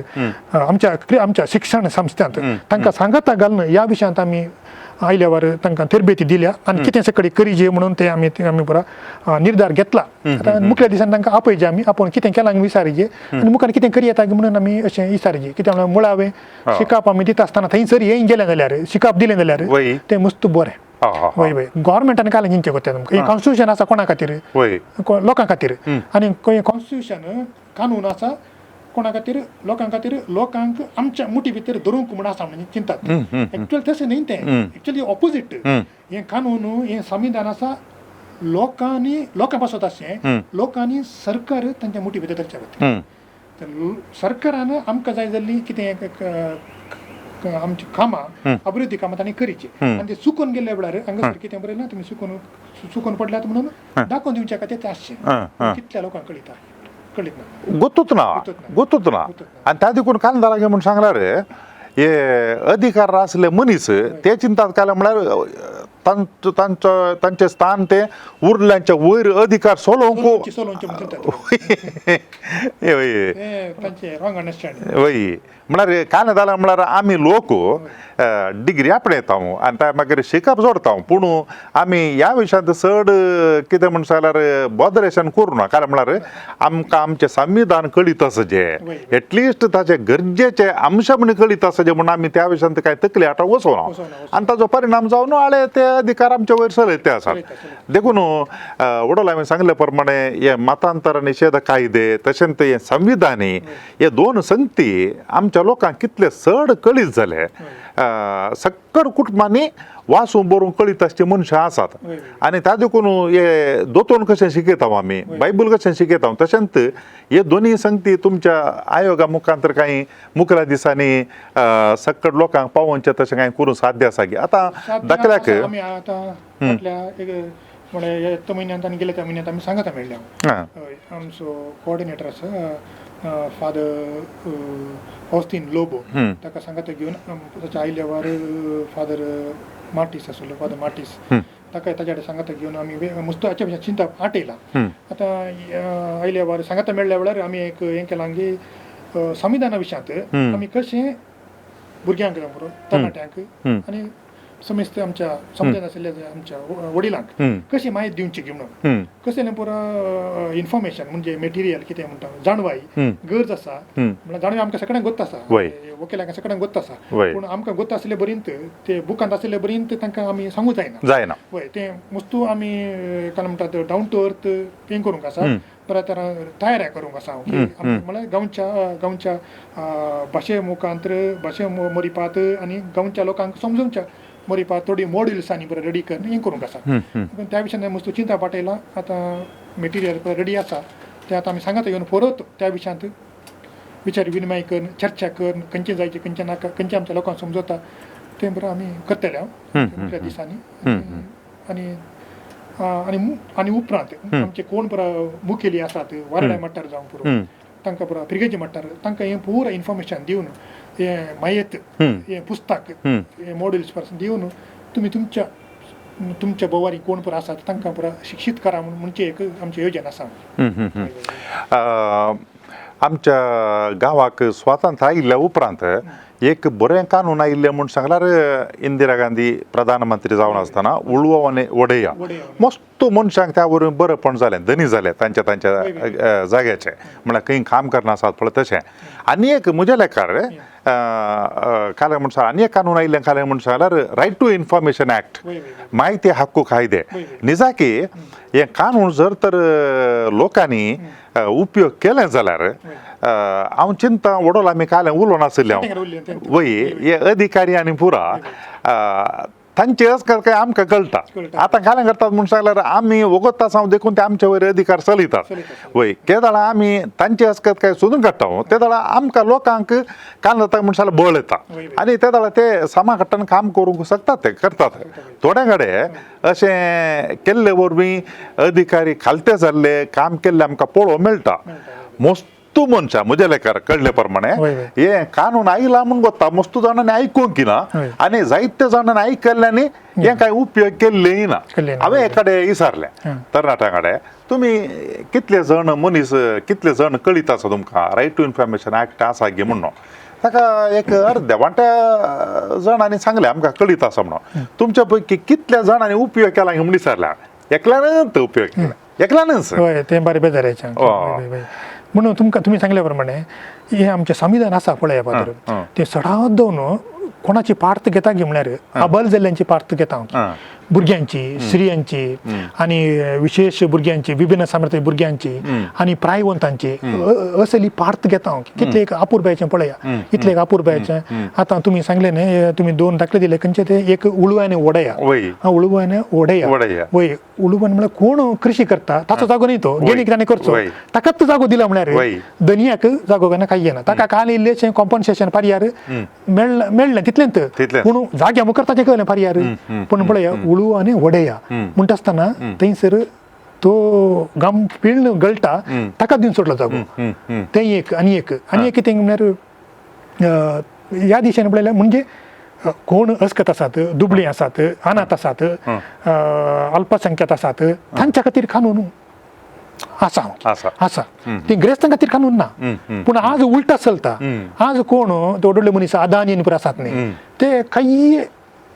आमच्या आमच्या शिक्षण संस्थ्यांत, तांकां सांगाता घालून ह्या विशयांत आमी आयल्यावर तांकां तरबेती दिल्या आनी कितें सकाळी करीजे म्हणून ते आमी ते आमी पुरो निर्धार घेतला. आतां मुखल्या दिसान तांकां आपयचे आमी, आपूण कितें केलां विचारीजे आनी मुखार कितें करी येता म्हणून आमी अशें विचारीजे. कित्याक म्हळ्यार मुळावें शिकप आमी दिता आसतना थंयसर येवन गेलें जाल्यार, शिकप दिलें जाल्यार वय. तें मस्त बरें. हा, हा, हा. वय वय, गव्हर्मेंटान काल चिंतचें पडटा तुमकां. हें कॉन्स्टिट्युशन आसा कोणा खातीर? वय. लोकां खातीर. आनी कॉन्स्टिट्युशन कानून आसा कोणा खातीर? लोकां खातीर. लोकांक आमच्या मुठी भितर धरूंक म्हूण आसा म्हणून चिंतात. एक्चुअली तशें न्ही तें, एक्चुअली ऑपोजीट. हें कानून, हें संविधान आसा लोकांनी, लोकां पासत आसचें, लोकांनी सरकार तांच्या मुठी भितर धरच्या खातीर. तर सरकारान आमकां जाय जाल्ली कितें एक आमची कामां, अभिवृद्धी कामां तांणी करीची आनी ते चुकून गेल्ल्या वेळार हांगासर कितें बरयलां तुमी चुकून चुकून पडल्यात म्हणून दाखोवन दिवच्या खातीर तें आसचें. कितल्या लोकांक कळीत कळीत ना. गोतूच ना. गोतूच ना. गोतूच ना. गोतूच ना. आनी त्या देखून काल जालां म्हूण सांगल्यार हे अधिकार आसले मनीस ते चिंतात काय म्हळ्यार तांचो तांचो तांचें स्थान ते उरल्यांच्या वयर अधिकार सोलोवंक. सोलोवचे सोलोवचे म्हणून चिंतात. हे वय. ते तांचे रॉंग अंडरस्टँडिंग. वय, म्हळ्यार कांय जालां म्हळ्यार आमी लोक डिग्री आपणयता आनी त्या मागीर शिकप जोडता, पूण आमी ह्या विशयांत चड कितें म्हण जाल्यार बॉदरेशन करूं ना. कारण म्हळ्यार आमकां आमचें संविधान कळीत आसा जे वय. एटलिस्ट ताचे गरजेचे अंश म्हण कळीत आसा जे म्हूण आमी त्या विशयांत कांय तकली आतां वचोना. वचोना, वचोना. आनी ताजो परिणाम जावन आळे ते अधिकार आमचे वयर चलयत ते आसात. चलयता, चलयता. देखून वडोल हांवें सांगले प्रमाणे हे मतांतर निशेध कायदे तशेंच हे संविधानी हे दोन संगती आमच्या लोकांक कितले चड कळीत जाले. सक्कड कुटुंबांनी वाचूं बरोवंक कळीत आसची मनशां आसात. वय, वय. आनी त्या देखून हे दोतोन कशें शिकयता आमी, बायबल कशें शिकयता, तशेंच हे दोनूय संगती तुमच्या आयोगा मुखांतर कांय मुखल्या दिसांनी सक्कड लोकांक पावोवचें तशें कांय करूंक साध्य आसा की आतां साध्य दाखल्याक आसा. आमी आतां फाटल्या एक म्हळ्यार ह्या म्हयन्यांत आनी गेल्या त्या म्हयन्यांत आमी सांगाता मेळ्ळ्या. आं. हय, आमचो कोऑर्डिनेटर आसा फादर ऑस्तीन लोबो, ताका सांगाता घेवन ताच्या आयल्यावर फादर मार्टीस आसलो, फादर मार्टीस, ताका ताच्या कडेन सांगाता घेवन आमी मस्त हाच्या भशेन चिंतप आटयलां. आतां आयल्यावर सांगाता मेळ्ळ्या वेळार आमी एक हें केलां की संविधाना विशयांत आमी कशें भुरग्यांक जावं पुरो, तरणाट्यांक आनी समेस्त आमच्या समजन आशिल्ल्या जे आमच्या वडिलांक कशी म्हायती दिवची की म्हणून, कशें पुरो इन्फॉर्मेशन म्हणजे मेटिरियल कितें म्हणटा, जाणवाय गरज आसा. म्हळ्यार जाणवाय आमकां सगळ्यांक गोत्त आसा, वय. वकिलांक सगळ्यांक गोत्त आसा, वय. पूण आमकां गोत्त आशिल्ले बरींत ते बुकांत आशिल्ले बरींत तांकां आमी सांगूं जायना. जायना. वय, तें वस्तू आमी काय म्हणटात डावन टू अर्थ हें करूंक आसा, परत तयार करूंक आसा हांव की म्हळ्यार गांवच्या गांवच्या भाशे मुखांतर, भाशे मरिपात आनी गांवच्या लोकांक समजोवच्या मोरीपा थोडी मॉड्युल्स आनी बरें रेडी करून हें करूंक आसा. त्या विशयान मस्त चिंता पाटयलां. आतां मटेरियल रेडी आसा तें आतां आमी सांगता येवन परत त्या विशयांत विचार विनिमय करून चर्चा करून खंयचें जायचें खंयचें नाका खंयचें आमच्या लोकांक समजता तें बरें आमी करतले हांव मुखार दिसांनी. आनी आनी आनी उपरांत आमचे कोण बरो मुखेली आसात वारडा मट्टार जावं पुरो तांकां पुरो फिरगेजी मट्टार तांकां हें पुरो इन्फॉर्मेशन दिवन हें मायत हें पुस्तक हें मॉड्युल्स पासून दिवन तुमी तुमच्या तुमच्या भोवारी कोण पुरो आसात तांकां पुरो शिक्षीत करा म्हणून म्हणचे एक आमचें योजन आसा. आमच्या गांवाक स्वातंत्र्य आयिल्ल्या उपरांत एक बरें कानून आयिल्लें म्हूण सांगल्यार इंदिरा गांधी प्रधानमंत्री जावन आसतना उळवो आनी वडया मस्त मनशांक त्या वरवीं बरेंपण जालें, धनी जाले तांच्या तांच्या जाग्याचे, म्हळ्यार खंय काम करना आसात पळय तशें. आनी एक म्हज्या लेखार कालें म्हूण सांग आनी एक कानून आयिल्लें कालें म्हूण सांगल्यार रायट टू इन्फॉर्मेशन एक्ट, माहिती हक्क कायदे. निजाकी हें कानून जर तर लोकांनी उपयोग केले जाल्यार हांव चिंता वडोल आमी कालें उलोवन आशिल्लें हांव वय हे अधिकारी आनी पुरा तांचे आजकाल काय आमकां कळटा. आतां कालें करतात म्हूण सांगल्यार आमी वगत आसा देखून ते आमचे वयर अधिकार चलयतात वय. केदळा आमी तांचे आजकाल काय सोदून काडटा ते दळा आमकां लोकांक काल जाता म्हूण सांगल्यार बळ येता आनी ते दळा ते सामा कडल्यान काम करूंक शकतात ते करतात. थोड्या कडेन अशें केल्ले वरवीं अधिकारी खालते जाल्ले काम केल्ले आमकां पळोवंक मेळटा. मस्त मनशां म्हज्या लेखार कळ्ळे प्रमाणे हे कानून आयला म्हूण गोता मस्त जाणांनी आयकूंक ना आनी जायते जाणांनी आयकल्ल्यांनी हें कांय उपयोग केल्लेय ना. हांवें एकाडे विचारलें तरणाट्यां कडेन तुमी कितले जण मनीस कितले जण कळीत आसा तुमकां रायट टू इन्फॉर्मेशन एक्ट आसा गे म्हणून. ताका एक अर्द्या वांट्या जाणांनी सांगलें आमकां कळीत आसा म्हणून. तुमच्या पैकी कितल्या जाणांनी उपयोग केला म्हूण विचारल्या एकल्यानच उपयोग केला एकल्यानच. हय तें बरें बेजारायचें. म्हणून तुमकां तुमी सांगल्या प्रमाणे हें आमचें संविधान आसा पळय पात्र तें सडात दवरून कोणाची पार्त घेता गी म्हळ्यार अबल जाल्ल्यांची पार्त घेता हांव, भुरग्यांची, स्त्रियांची आनी विशेश भुरग्यांची, विभिन्न सामर्थ्य भुरग्यांची आनी प्रायवंतांची असली पार्त घेता हांव. कितले एक अपुरबायेचें पळया, इतले एक अपुरबायेचें. आतां तुमी सांगलें न्ही, तुमी दोन दाखले दिले खंयचे ते, एक उळू आनी वडया. उळू आनी वडया. वय उळू म्हळ्यार कोण कृषी करता ताचो जागो न्ही तो, गेली ताणें करचो, ताकाच जागो दिला म्हळ्यार दनियाक जागो घेना कांय येना. ताका काल इल्लेशें कॉम्पन्सेशन पर्यार मेळ्ळें तितलेंच, पूण जाग्या मुखार ताचें कळ्ळें पर्यार. पूण पळया उळू आनी वडया म्हणटा आसतना थंयसर तो गाम पिळण गळटा ताका दिवन सोडलो जागो. तें एक आनी एक आनी एक कितें म्हळ्यार ह्या दिशेन पळयल्यार म्हणजे कोण अस्कत आसात, दुबळी आसात, अनाथ आसात, अल्पसंख्यात आसात, तांच्या खातीर कानून आसा आसा. ती ग्रेस्तां खातीर कानून ना, पूण आज उल्टा चलता. आज कोण व्हडले मनीस अदानी पुरो आसात न्ही, ते काही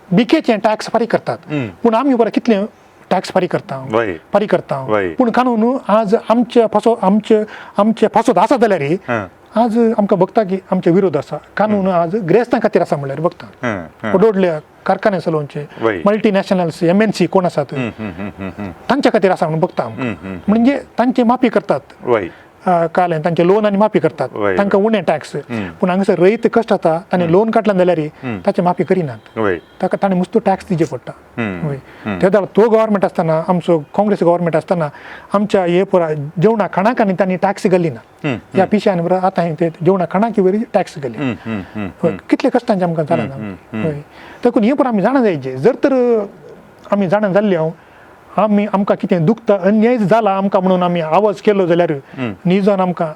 भिकेचे टॅक्स फारीक करतात, पूण आमी बरें कितले टॅक्स फारीक करता फारीक करता. पूण कानून आज आमचे फासो आमचे आमचे फासोत आसा जाल्यार आज आमकां बघता की आमचे विरोध आसा. कानून आज ग्रेस्तां खातीर आसा म्हणल्यार बघता व्हडले कारखाने चलोवचे मल्टीनॅशनल्स MNC कोण आसात तांच्या खातीर आसा म्हणून बघता आमकां. म्हणजे तांची माफी करतात, काल तांचे लोन आनी माफी करतात, तांकां उणें टॅक्स. पूण हांगासर रयत कश्ट जाता, ताणें लोन काडलें जाल्यार ताचें माफी करिनात, ताका ताणें मुस्तो टॅक्स दिवचे पडटा. वय ते तो गव्हर्मेंट आसतना आमचो काँग्रेस गव्हर्मेंट आसतना आमच्या हे पुरा जेवणा खाणाक आनी तांणी टॅक्स घाली ना ह्या पिशान बरो. आतां ते जेवणा खाणाकी वयर टॅक्स घाली, कितले कश्टांचे आमकां जालें ना. हय देखून हें पुरो आमी जाणा जायचे. जर तर आमी जाणा जाल्ले हांव आमी आमकां कितें दुखता अन्याय जाला आमकां म्हणून आमी आवाज केलो जाल्यार निजान आमकां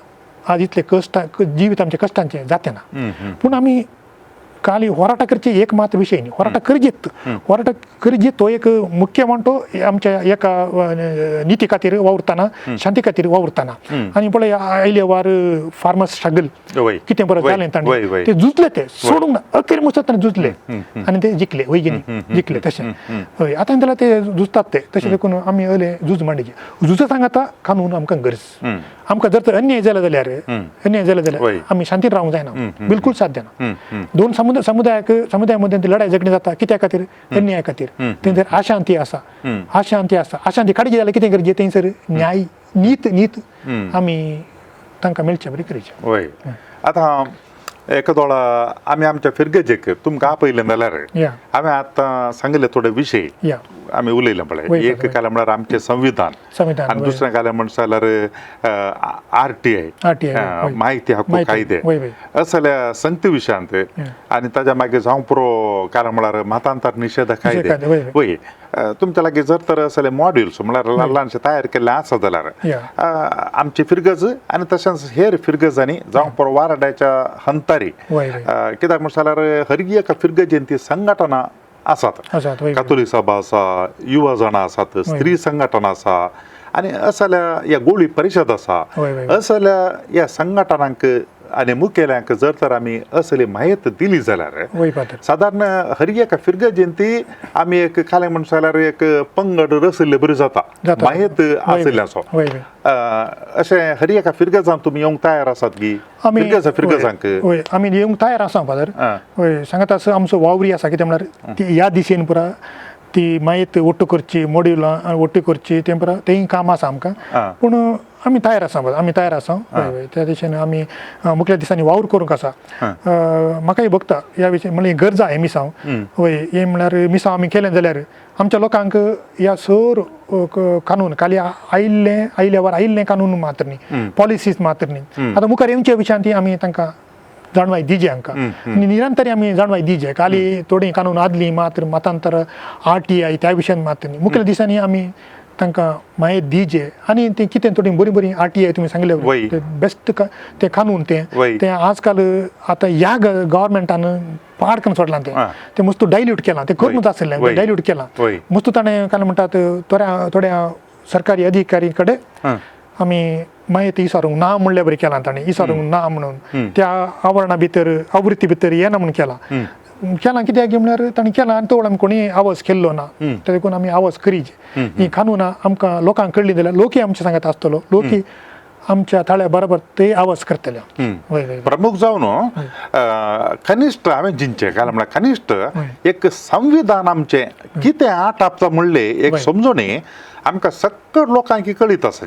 आज इतले कश्ट जिवीत आमच्या कश्टांचें जातें ना. पूण आमी काली होराटा करचे एक मात विशय न्ही, होराटा करजेत, होराटा करजेत तो एक मुख्य म्हणतो आमच्या एका निती खातीर वावुरतना, शांती खातीर वावुरतना. आनी पळय आयले वार फार्मर्स स्ट्रगल कितें बरें जालें ताणें, ते झुजले, ते सोडूंक ना, अखेर मुसत ताणें झुजले आनी ते जिखले. वय न्ही जिखले तशें. हय आतां जाल्यार ते झुजतात ते तशें. देखून आमी अले झूज मांडचे, झुजा सांगाता कानून आमकां गरज. आमकां जर तर अन्याय जालो जाल्यार, अन्याय जालो जाल्यार आमी शांतीन रावंक जायना, बिलकूल साध्य ना. दोन समुदायाक समुदाया लढाई झगडी जाता कित्या खातीर, अन्याय खातीर. थंयसर अशांती आसा, अशांती आसा, अशांती काडची जाल्यार कितें करचें, थंयसर न्याय नीत नीत आमी तांकां मेळचे बरी करचें. वय आतां एका आमी आमच्या फिरगजेक तुमकां आपयलें जाल्यार या. हांवें आतां सांगिल्ले थोडे विशय या. आमी उलयले पळय. वय, एक वय. कालें म्हळ्यार आमचें संविधान, संविधान, आनी वय. दुसरें कालें म्हणटा जाल्यार आरटीआय, RTI, वय. माहिती हक्क माहिती, कायदे वय, वय. असल्या संगती विशयांत आनी ताज्या मागीर जावं पुरो कालें म्हळ्यार मतांतर निशेध कायदे. कायदे, वय, वय. वय, तुमच्या लागीं जर तर असले मॉड्युल्स म्हळ्यार ल्हान ल्हानशे तयार केल्ले आसा जाल्यार या. आमची फिरगज आनी तशेंच हेर फिरगजांनी जावं पुरो वाराड्याच्या हंतारी, वय, वय. कित्याक म्हणटा जाल्यार हर एका फिरगजेन ती संघटना आसात. आसात, वय, वय. कातोली सभा आसा, युवा जाणां आसात, स्त्री संघटना आसा आनी असल्या ह्या गोळी परिशद आसा. वय, वय, वय. असल्या ह्या संघटनांक आनी मुखेल्यांक जर तर आमी असली म्हायती दिली जाल्यार वय फादर, सादारण हर एका फिरगजेन ती आमी एक कालें म्हणटा जाल्यार एक पंगड रचिल्ले बरी जाता, जाता. म्हायत वय, वय. आशिल्ल्याचो. वय, वय. अशें हर एका फिरगजान तुमी येवंक तयार आसात की आमी फिरगजा फिरगजांक? वय, आमी येवंक तयार आसा फादर. वय, सांगता आसा आमचो वावरी आसा, कितें म्हळ्यार ती ह्या दिशेन पुरा ती म्हायत ಒಟ್ಟು करची, मॉड्युलां ಒಟ್ಟು करची, तें पुरा तेंय काम आसा आमकां. पूण आमी तयार आसा, आमी तयार आसा. वय वय, त्या दिशेन आमी मुखल्या दिसांनी वावर करूंक आसा. म्हाकाय भोगता ह्या विशय म्हणल्यार गरज आहा हें मिसांव. वय, हें म्हळ्यार मिसांव आमी केलें जाल्यार आमच्या लोकांक ह्या सर कानून खाली आयिल्लें आयिल्ल्या आयिल्लें कानून मात्र न्ही, पॉलिसीज मात्र न्ही, आतां मुखार येवच्या विशयान ती आमी तांकां जाणवाय दिजे हांकां आनी निरंतर आमी जाणवाय दिजे. खाली थोडीं कानून आदलीं मात्र मतांतर आरटीआय त्या विशयान मात्र न्ही, मुखेल दिसांनी आमी तांकां म्हायती दिजे आनी तें कितें थोडीं बरीं बरीं आरटीआय तुमी सांगले ते बेस्ट ते कानून ते ते आजकाल आतां ह्या गव्हर्मेंटान पाड करून सोडलां तें, तें मस्त डायल्यूट केलां, तें करूंक आशिल्लें डायल्यूट केलां मस्त ताणें. काय म्हणटात थोड्या थोड्या सरकारी अधिकारी कडेन आमी म्हायती इसारूंक ना म्हणल्या बरी केलां ताणें, इसारूंक ना म्हणून त्या आवरणा भितर आवृत्ती भितर येना म्हूण केलां केलां. कित्याक म्हळ्यार ताणें केलां आनी तो आमी कोणी आवाज केल्लो ना, ते देखून आमी आवाज करीजे. ही कानुनां आमकां लोकांक कळ्ळीं जाल्यार लोकय आमच्या सांगात आसतलो, लोकय आमच्या ताळ्या बरोबर ते आवाज करतले. वय वय. प्रमुख जावन कनिश्ठ हांवें जिंचें काय म्हळ्यार कनिश्ठ एक संविधान आमचें कितें आटापता म्हणलें एक समजणी आमकां सकळ लोकांक कळीत आसा.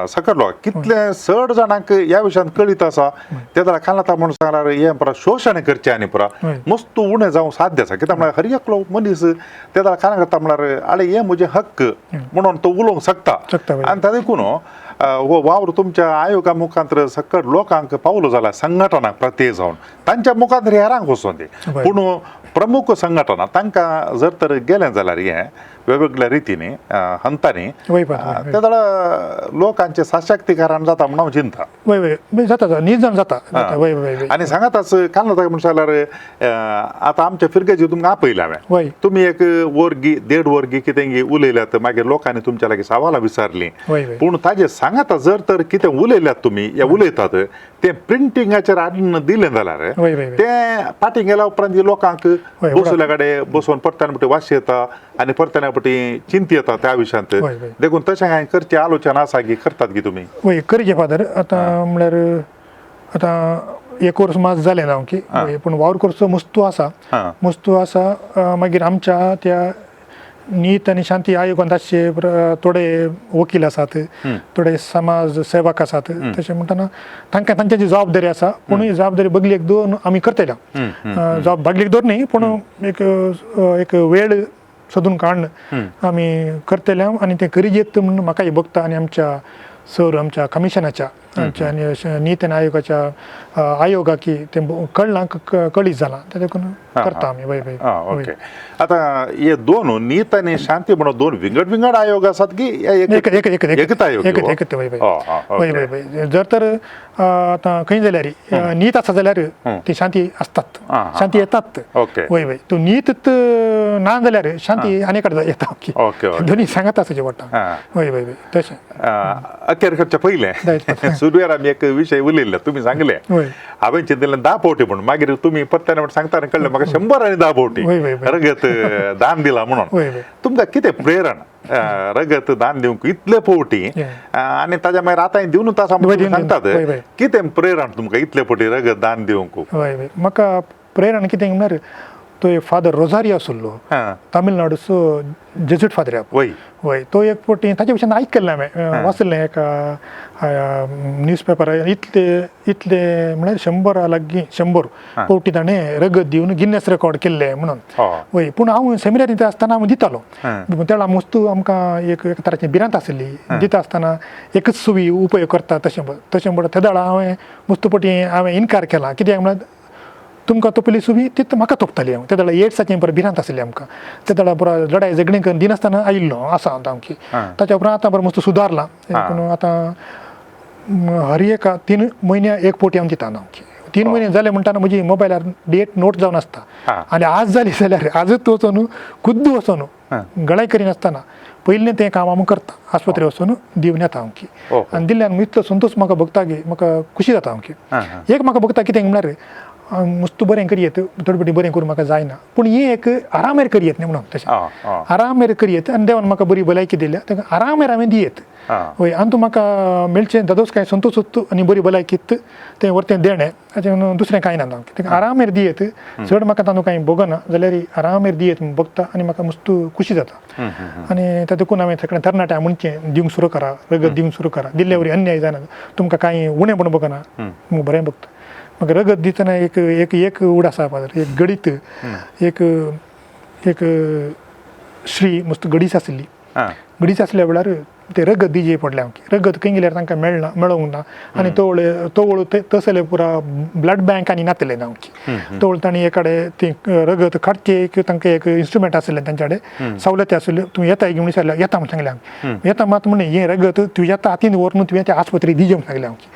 सकळ लोक कितले चड जाणांक ह्या विशयांत कळीत आसा ते जाल्यार खाला म्हणून सांगल्यार हें पुरा शोशण करचें आनी पुरा मस्त उणें जावंक साध्य आसा. कित्याक म्हळ्यार हर एकलो मनीस ते जाल्यार खाला करता म्हळ्यार आळे हें म्हजें हक्क म्हणून तो उलोवंक शकता. आनी ताका देखून हो वावर तुमच्या आयोगा मुखांत सकळ लोकांक पावलो जाल्यार संघटनाक प्रत्यय जावन तांच्या मुखांत हेरांक वचोन ती, पूण प्रमुख संघटना तांकां जर तर गेलें जाल्यार हें वेगवेगळ्या रितीनी हंतांनी वय ते जाल्यार लोकांचें सशक्तीकरण जाता म्हणून हांव चिंता. वय वय, जाता, निजण जाता. वय वय. आनी सांगाताच काल जाता म्हणटा जाल्यार आतां आमच्या फिरगेजी तुमकां आपयलें हांवें, तुमी एक वर्गी देड वर्गी कितें उलयल्यात, मागीर लोकांनी तुमच्या लागीं सवालां विचारलीं, पूण ताजें सांगाता जर तर कितें उलयल्यात तुमी या उलयतात तें प्रिंटिंगाचेर हाडून दिलें जाल्यार तें फाटीं गेल्या उपरांत लोकांक बसयल्या कडेन बसोवन परत्यान पटी वास येता आनी परत्यान पटी चिंती येता त्या विशयांत. देखून तशें कांय करचें आलोचना आसा की करतात की तुमी? वय, करचें फादर. आतां म्हळ्यार आतां एक वर्स मात जालें जावं की, पूण वावर करचो मस्तू आसा, मस्तू आसा. मागीर आमच्या त्या नीत आनी शांती आयोगांत आसचे थोडे वकील आसात, थोडे समाज सेवक आसात, तशें म्हणटना तांकां तांची जबाबदारी आसा. पूण ही जबाबदारी बगलेक दवरून आमी करतले, जबाब बगलेक दवर न्ही, पूण एक एक वेळ सोदून काडून आमी करतले आनी तें करीजेत म्हणून म्हाकाय भोगता. आनी आमच्या सर आमच्या कमिशनाच्या आमच्या आनी नीत आनी आयोगाच्या आयोगाकी तें कळ्ळां, कळीत जालां, तें देखून करता आमी. वय वय. ओके. आतां हे दोन नीत आनी शांती म्हणून दोन विंगड विंगड आयोग आसात की एक एक एक एकच आयोग? एक एकच. वय वय वय वय वय. जर तर आतां खंय जाल्यार नीत आसा जाल्यार ती शांती आसतात, शांती येतात. वय वय. तूं नीत ना जाल्यार शांती आनी कडेन येता. दोनी सांगत आसा वाटता. वय वय वय तशें. अखेर करच्या पयलें सुरवेर आमी एक विशय उलयल्ले, तुमी सांगले हांवें चिंतलें 10 फावटी म्हणून, मागीर तुमी परत्यान सांगता कळ्ळें म्हाका 100 आनी 10 फावटी रगत दान दिलां म्हणून. तुमकां कितें प्रेरण रगत दान दिवंक इतले फावटी आनी ताज्या मागीर आतां दिवनूच आसा म्हणून सांगतात, कितें प्रेरण तुमकां इतले फावटी रगत दान दिवंक? वय वय. म्हाका प्रेरण कितें म्हळ्यार तो एक फादर रोजारियो आसलो, तामिळनाडूचो जेज्यूट फादर. वय वय, तो एक फावटी ताच्या विशयान आयकल्लें हांवें, वाचिल्लें एका न्यूज पेपरार. इतले इतले म्हळ्यार 100 लागीं 100 फावटी ताणें रगत दिवन गिन्नेस रेकॉर्ड केल्लें म्हणून. वय, पूण हांव सेमिनारींत आसतना हांव दितालो. त्या मस्तू आमकां एक एक तराची भिरांत आसली, दिता आसतना एकच सुवी उपयोग करता तशें तशें म्हणटा. ते वेळार हांवें मस्त फावटी हांवें इनकार केला. कित्याक म्हळ्यार तुमकां तोपली सुवी तित म्हाका तोपताली. हांव ते वेळार एड्साची बरी भिरांत आसली आमकां. ते वेळार पुरा लडाय झगडीं करून दिनासतना आयिल्लो आसा हांव सामकी. ताच्या उपरांत आतां बरो मस्त सुदारलां. पूण आतां हर एका 3 म्हयन्या एक फावटी हांव दिता सामकी. 3 म्हयने जाले म्हणटाना म्हजी मोबायलार डेट नोट जावन आसता. आनी आज जाली जाल्यार आजूच वचून खुद्द वचून गळाय करिनासतना पयलीं तें काम हांव करता, आस्पत्रे वचून दिवन येता सामकी. आनी दिल्ल्यान इतलो संतोश म्हाका भोगता की म्हाका खुशी जाता सामकी. एक म्हाका भोगता कितें म्हळ्यार मस्त बरें करयेत, थोडे फावटी बरें करूं म्हाका जायना, पूण हें एक आरामेर करयेत न्ही म्हणून तशें आरामेर करयेत. आनी देवान म्हाका बरी भलायकी दिल्या, ताका आरामेर हांवें दियेत. वय, आनी तूं म्हाका मेळचें दादोस कांय संतोश आनी बरी भलायकी तें वरतें देणें, हाचें दुसरें कांय ना. ताका आरामेर दियेत, चड म्हाका तातूंत कांय भोगना जाल्यार आरामेर दियेत म्हूण भोगता आनी म्हाका मस्त खुशी जाता. आनी तातूंत हांवें सगळ्या तरणाट्या म्हणचें दिवंक सुरू करा, रगत दिवंक सुरू करा. दिल्ले वरी अन्याय जायना, तुमकां कांय उणें म्हूण भोगना, तुमकां बरें भोगता. म्हाका रगत दितना एक एक एक उड आसा फादर, एक गडीत एक एक श्री मस्त गडीच आसली. गडीच आसल्या वेळार ते रगत दिजे पडलें आमकां. रगत खंय गेल्यार तांकां मेळना, मेळोंक ना. आनी तवळ तवळ तसले पुरा ब्लड बँक आनी नातले आमची. तवळ तांणी एकाडे ती रगत काडचे एक तांकां एक इन्स्ट्रुमेंट आसलें, तांच्या कडेन सवलती आसल्यो. तूं येता म्हूण विचारलें, येता म्हूण सांगलें आमी. येता मात म्हण हें रगत तुज्या हातीन व्हरून तुवें त्या आस्पत्रेक दिजें म्हूण सांगलें आमची.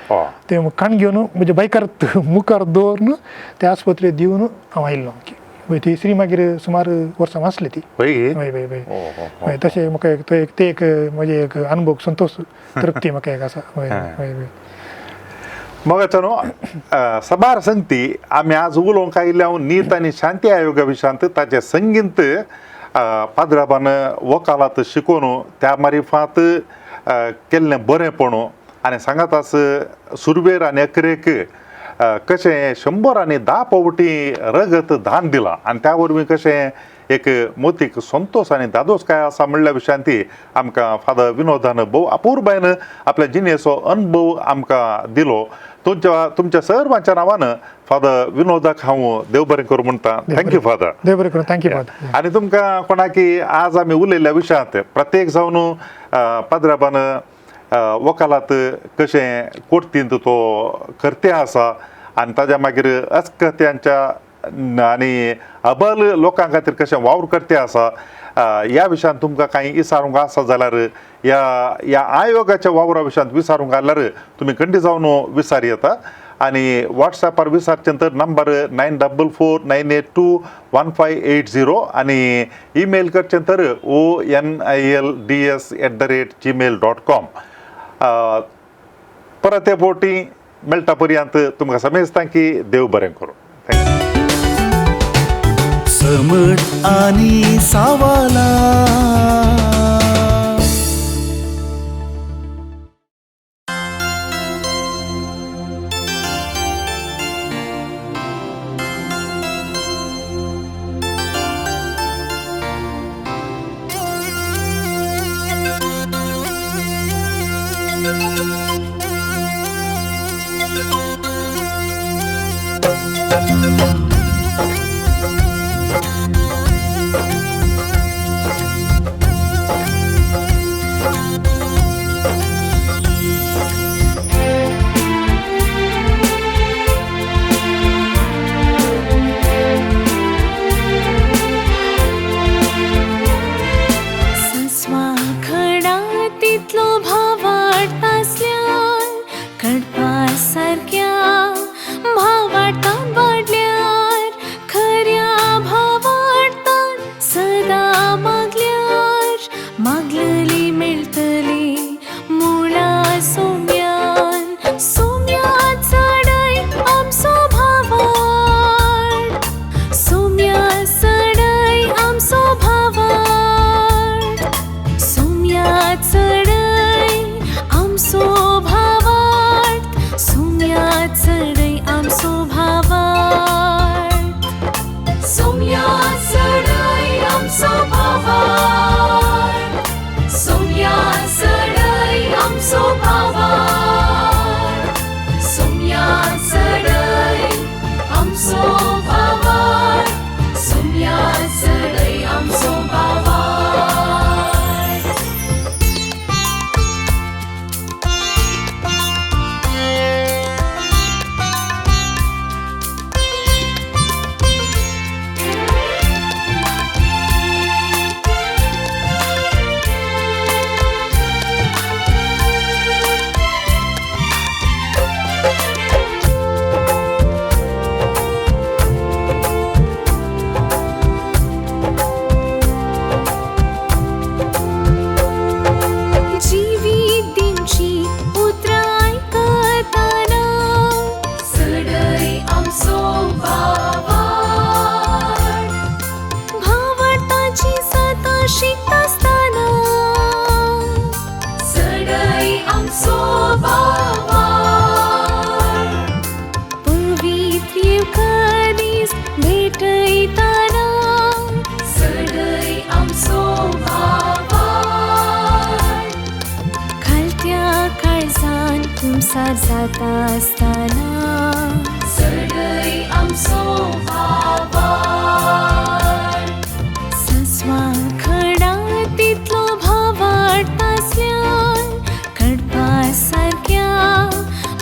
तें काण घेवन म्हज्या बायकार मुखार दवरून त्या आस्पत्रेक दिवन हांव आयिल्लो आमची. वय, ती श्री मागीर सुमार वर्सां वाचली ती. वय वय वय वय, तशें म्हाका एक तो एक ते एक म्हजे एक अनुभव, संतोष, तृप्ती म्हाका एक आसा. वय वय वय. मग न्हू सबार संगती आमी आज उलोवंक आयिल्ले हांव नीत आनी शांती आयोगा विशयांत. ताचे संगीत पाद्राबान वकालात शिकोवन त्या मारिफात केल्लें बरेंपण आनी सांगात आस सुरवेर आनी अकरेक कशें 110 फावटी रगत दान दिलां आनी त्या वरवीं कशें एक मोतीक संतोश आनी दादोसकाय आसा म्हणल्या विशयान ती आमकां फादर विनोदान भोव अपुरबायन आपल्या जिणेचो अनुभव आमकां दिलो. तुमच्या तुमच्या सर्वांच्या नांवान फादर विनोदाक हांव देव बरें करूं म्हणटा. Thank you father. देव बरें करूं. Thank you father. आनी तुमकां कोणाकी आज आमी उलयल्ल्या विशयांत प्रत्येक जावन पाद्राबान वकालात कशें कोर्तींत तो करते आसा आनी ताज्या मागीर अस्कत्यांच्या आनी अबल लोकां खातीर कशें वावर करते आसा ह्या विशयांत तुमकां कांय विचारूंक आसा जाल्यार ह्या ह्या आयोगाच्या वावरा विशयांत विचारूंक आसल्यार तुमी खंडी जावन विचार येता. आनी वॉट्सॅपार विचारचें तर नंबर 9449821580 आनी ईमेल करचें तर onilds@gmail.com. परत हे फावटी मेळटा पर्यंत तुमकां समेस्तां की देव बरें करूं. Thank you. समट आनी सावाला. चडय आमचो भावार्थ, सोम्या आमचो बाबार, सोम्या चडय आमचो बाबार. जिवीत दिवची उतरां आयकतना चडय आमचो बाबार, भावार्थाची सतां शिकतासतना चडय आमचो बाबार, पवित्र येवकारीस भेटयतना चडय आमचो बाबार, खालत्या काळजान कुमसार जाता आसतना चडय आमचो बाबार. सासवा खडा तितलो भावार्थ आसल्यार खडपा सारक्या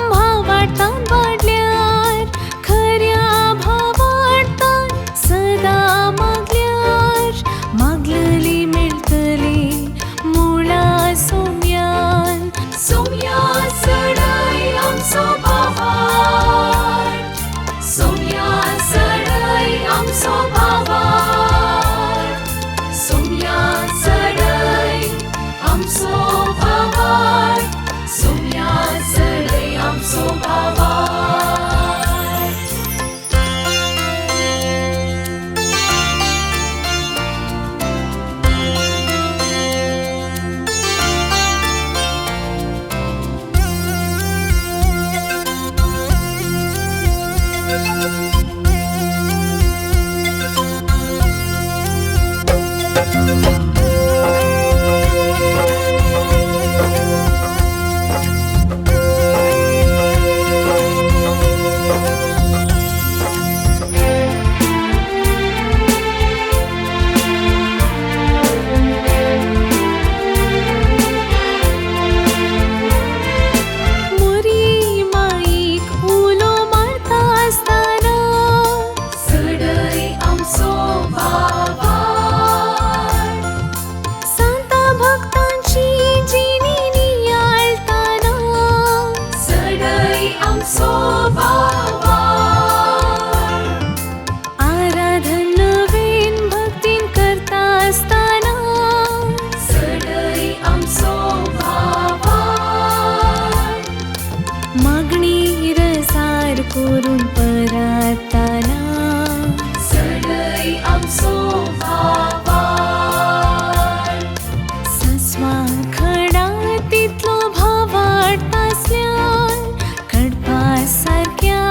भावार्थान वाडल्यार खऱ्या भावार्थान सदां मागल्यार मागलली मेळटली मुळा सोम्यान. सोम्या चडय आमचो बाबार, सोम्या चडय आमचो बाबार, सोम्या चडय आमचो बाबार, सोम्या चडय आमचो बाबार. मोरी माईक उलो मारता आसतना चडय आमचो बाबार, सांता भक्तांची जिणी नियाळताना चडय आमचो बाबार, आराधन नवीन भक्तीन करता आसतना चडय आमचो बाबार, मागणी रजार करून परताना चडय आमचो बाबार. सासवा खडा तितलो भावार्थ आसल्यार खडपा सारक्या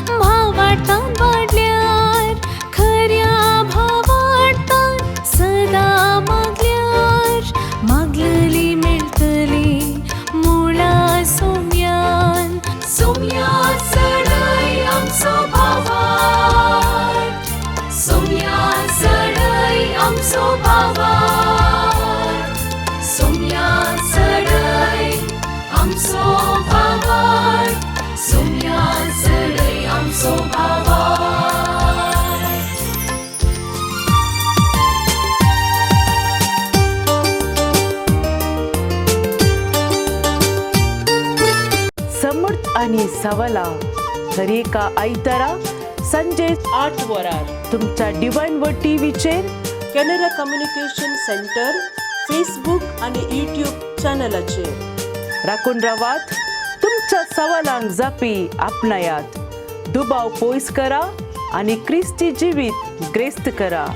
भावार्थान वाडल्यार खऱ्या भावार्थान सदां मागल्यार मागलली मेळटली मुळा सोम्यान. सोम्या चडय आमचो बाबार, सोम्या चडय आमचो बाबार, सोम्या चडय आमचो बाबार, सोम्या चडय आमचो बाबार. समर्थ आणि सवला दरेका आयतारा संजे 8 वरार तुमच्या डिवायन व टीव्हीचेर कॅनरा कम्युनिकेशन सेंटर फेसबूक आणि यूट्यूब चॅनलाचेर. राखून रावात, तुमच्या सवालांक जापी आपणायात, दुबाव पयस करा आनी क्रिस्ती जिवीत ग्रेस्त करा.